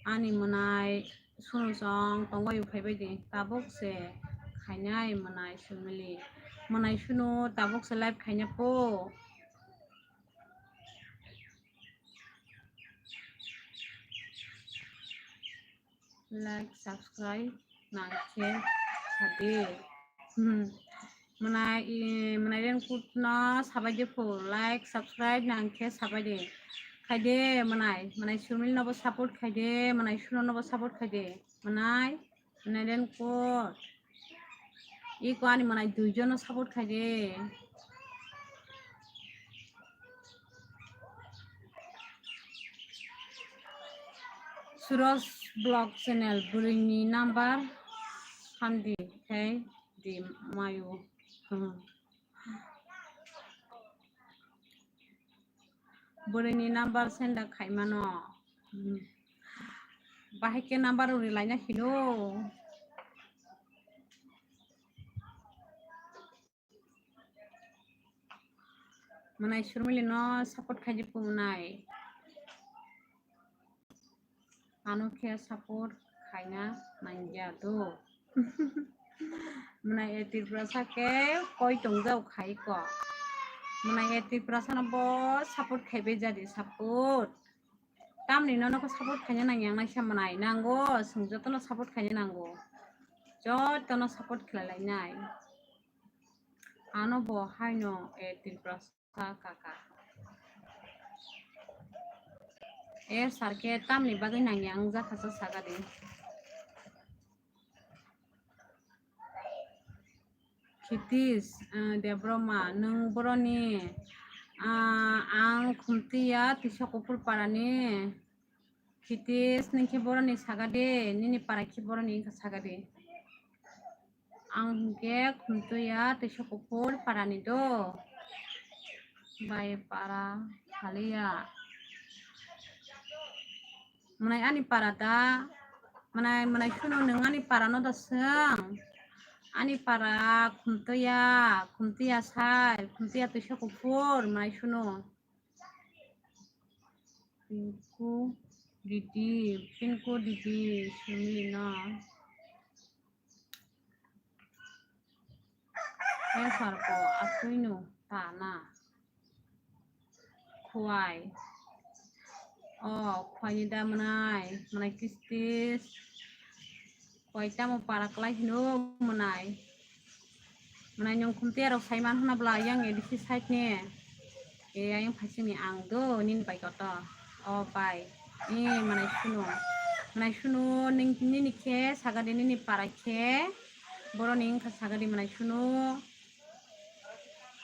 ani mwnai Sunu song tongbaio phaibai di, tabuk se khainai mwnai Surmili. Mwnai Sunu tabuk se live khaina po. Like, subscribe nang khe sadi. Hmm. Mwnai, i, mwnai Renkut no sabai de pho, like, subscribe nang khe sabai de. Khaide mwnai, mwnai Surmili no bo support khaide, mwnai Sunu no bo support khaide. Mwnai, mwnai Renkut. Iko ani mwnai duijon no support khaide. Suraj Vlog Channel bwrwini number hamdi khai di mayo. Hmm. Bwrwini number senda khaimano. Hmm. Bahai khe number uri laina hino. Mwnai Surmili no support khaidi phu mwnai. Ano khe support khaina nangya do. Mwnai e Tiprasa khe koi tongjao khai ko. Mwnai e Tiprasa no bo support khaibai jadi support. Tamni nono khe support khaina nangya naisa mwnai nango, chwng jotono support khaina nango. Jotono support khlai lainai. Ano bo haino e Tiprasa kaka. E sir khe tamni bagwi nangya wng jakha sa sagadi. Khitish, ah, Debroma, nwng boroni, ah, ang Khumtiya Tisa Kuphur parani. Khitish, nwng khe boroni sagadi, nini para khe boroni wngkha sagadi. Ang hinkhe Khumtuya Tisa Kuphur parani do. Bai para haliya. Mwnai ani para da, mwnai, mwnai Sunu nwng ani para no da swng. Ani para Khumtuya, Khumtuya sai, Khumtuya Tisa Kuphur, mwnai Sunu. Pinku didi, Pinku didi, Sumili no. E sir ko atwi no ta na. Khwai. O, khwai ni da mwnai, mwnai Khitish. Khwai tamo para klai hino mwnai. Mwnai nwng Khumtiya rok sai man hana bla yang A D C side ni. E ayang phaising ni ang do nini bai koto. O bai. E mwnai Sunu. Mwnai Sunu ning nini khe sagadi nini para khe. Boroni wngkha sagadi mwnai Sunu.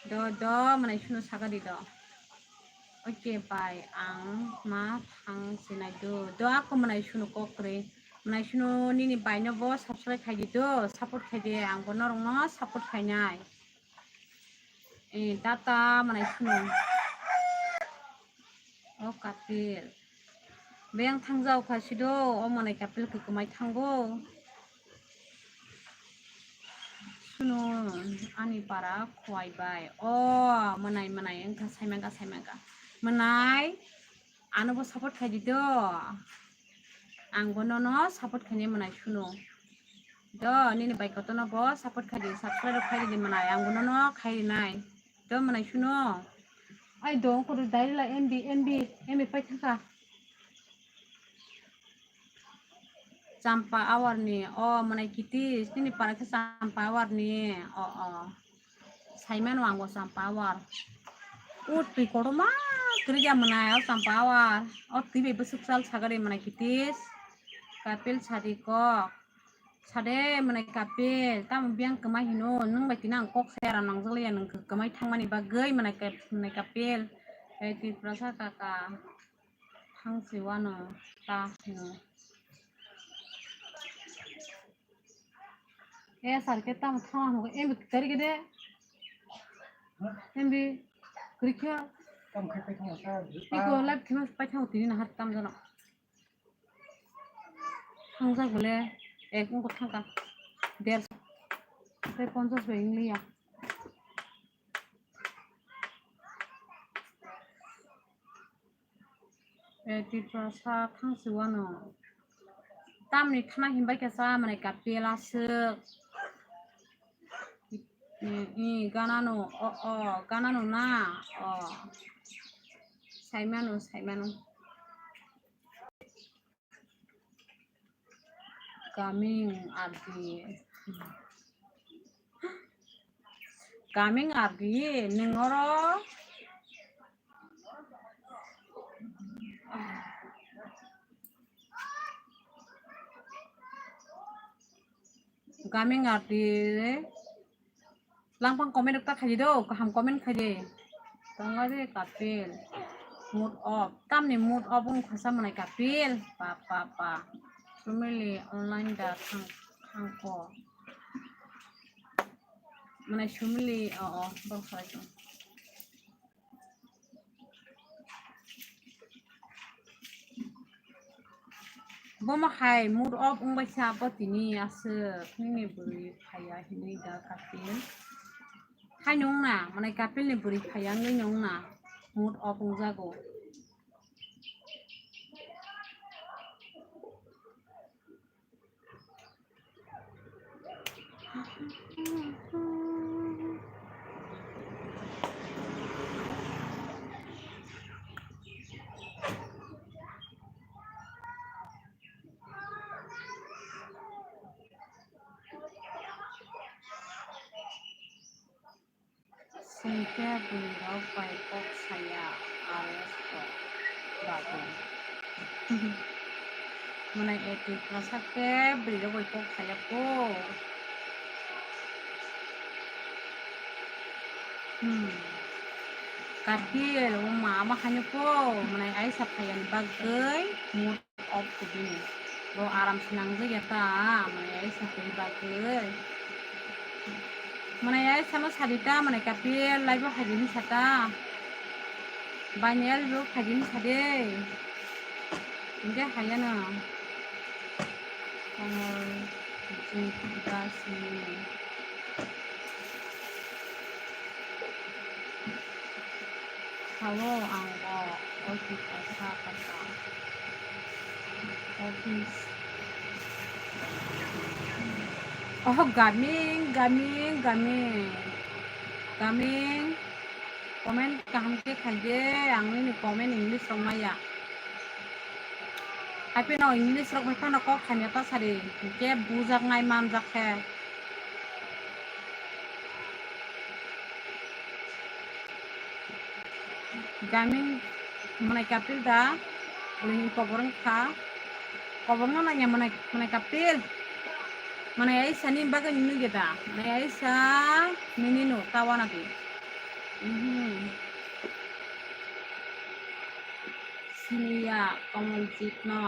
Do, do, mwnai Sunu sagadi do. Oke, bai, ang ma thang sinai do. Do, ako mwnai Sunu kokre. Mwnai Sunu nini bai no bo subscribe khai di do, support khai di, ang bo norok no support khainai. Eh, tata mwnai Sunu. O Kapil. Beng thangjao kha sido, o mwnai Kapil kwkwmai thango. Sunu ani para khwai bai. O mwnai, mwnai wngkha, saimangkha, saimangkha. Mwnai, ano bo support khai di do. Ang bo nono support khainai mwnai Sunu. Do, nini bai kotono bo support khai di, subscribe khai di mwnai, ang bo nono khai rinai. Do mwnai Sunu. Ai do, kotor dai la M B, M B, M B pai thangkha. Champa Awar ni, o mwnai Khitish, nini para khe Champa Awar ni, o, o. Saimano ang bo Champa Awar. O twi kotorma kwrwi ya mwnai, o Champa Awar. O twi bai bwswk sal sagari mwnai Khitish. Kapil sadi kok. Sade mwnai Kapil, tamo biyang kwmai hino, nwng bai tini ang kok saya ra nangjak liya, nwng kwmai thangmani bagwi mwnai Kap-, mwnai Kapil. Tei Tiprasa kaka thang si wano ta hino. E sir khe tamo thang hino, M B kari kede. M B kari khe. Tamo khai pai thang sa. Iko live khema pai thang tini nahar tam jano. Thangjak bole, ek wngkha thangkha, derso, tei ponchash bai wngliya. Eh, Tiprasa thangsi wano. Tamni khna himbai khe cha mwnai Kapil aswk. Eh, eh, ganano, o, o, ganano na, o. Saimano, saimano. Gaming R D. Gaming R D, nwng oro? Gaming R D. Langpang comment rok ta khaidi do, kaham comment khaidi. Tongo de Kapil. Mood off. Tamni mood off wng khasa mwnai Kapil. Pa, pa, pa. Sumili online da thang, thangko. Mwnai Sumili, o, o, bok sai tong. Bomo hai mood off wngbaisa bo tini aswk nini bwrwi phaiya hinwi da Kapil. Haino wngna, mwnai Kapilni bwrwi phaiya wngwi no wngna, mood off wngjago. Sengkhe bwrwirok bai kok saya, R S ko babu. Mwnai A T K sakhe bwrwirok bai kok saya po. Hmm. Kapil, o ma, ma khaino po, mwnai aisa phaiya ni bagwi, mood off kubini. Bo aram se nang jagya ta, mwnai aisa twi bagwi. Mwnai aisa no sadi ta, mwnai Kapil, live o hai di hinsa ta. Bainai live o hai di hinsa de. Hinkhe haiya no. Komal jit da sini. Sao ang bo office o sa kasa. Office. Oh, gaming, gaming, gaming. Gaming. Comment kaham khe khaide, ang nini comment English rok maya. Haipeno English rok bai phano kok hamya ta sadi, hinkhe bujaknai manjak khe. Gaming mwnai Kapil da, bwrwini kobor wngkha. Kobor no nangya mwnai, mwnai Kapil. Mwnai aisa ni bagwi nini geda, mwnai aisa nini no tawana di. Mhm. Siniya Kamaljeet no.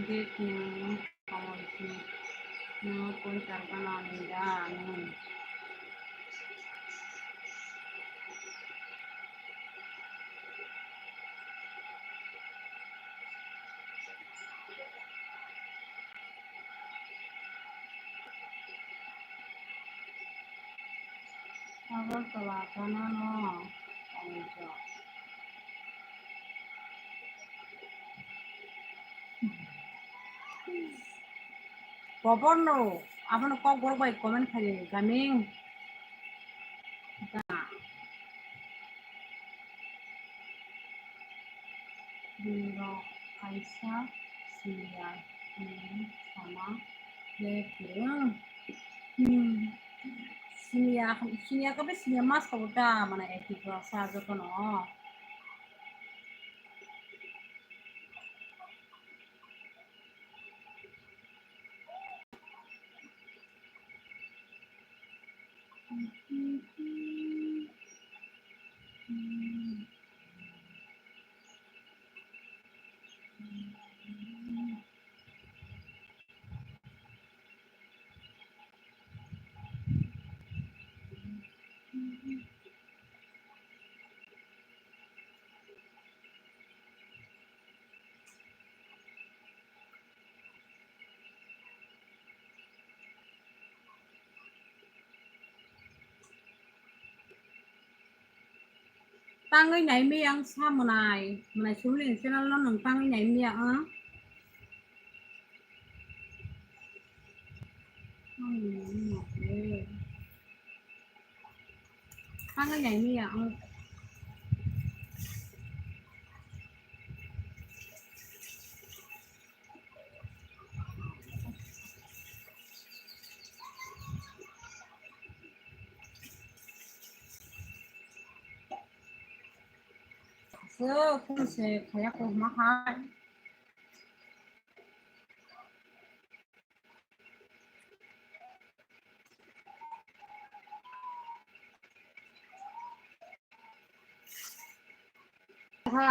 Jeet no. Kamaljeet no koi tarkana ni da ni. Agartala gana no Kamaljeet. Koborno, abono kokborok bai comment khaidi, gaming. Bini rok kaisa senior hinwi sama khe kwrwng. Hmm. Senior, senior khe senior mas kabo ta, mane A T K sa jotono. Tangwi nai miya ang sa mwnai, mwnai sumli ni channel no nwng tangwi nai miya ang. Tangwi nai miya ang. So, kung se khaya ko ma hai. ha.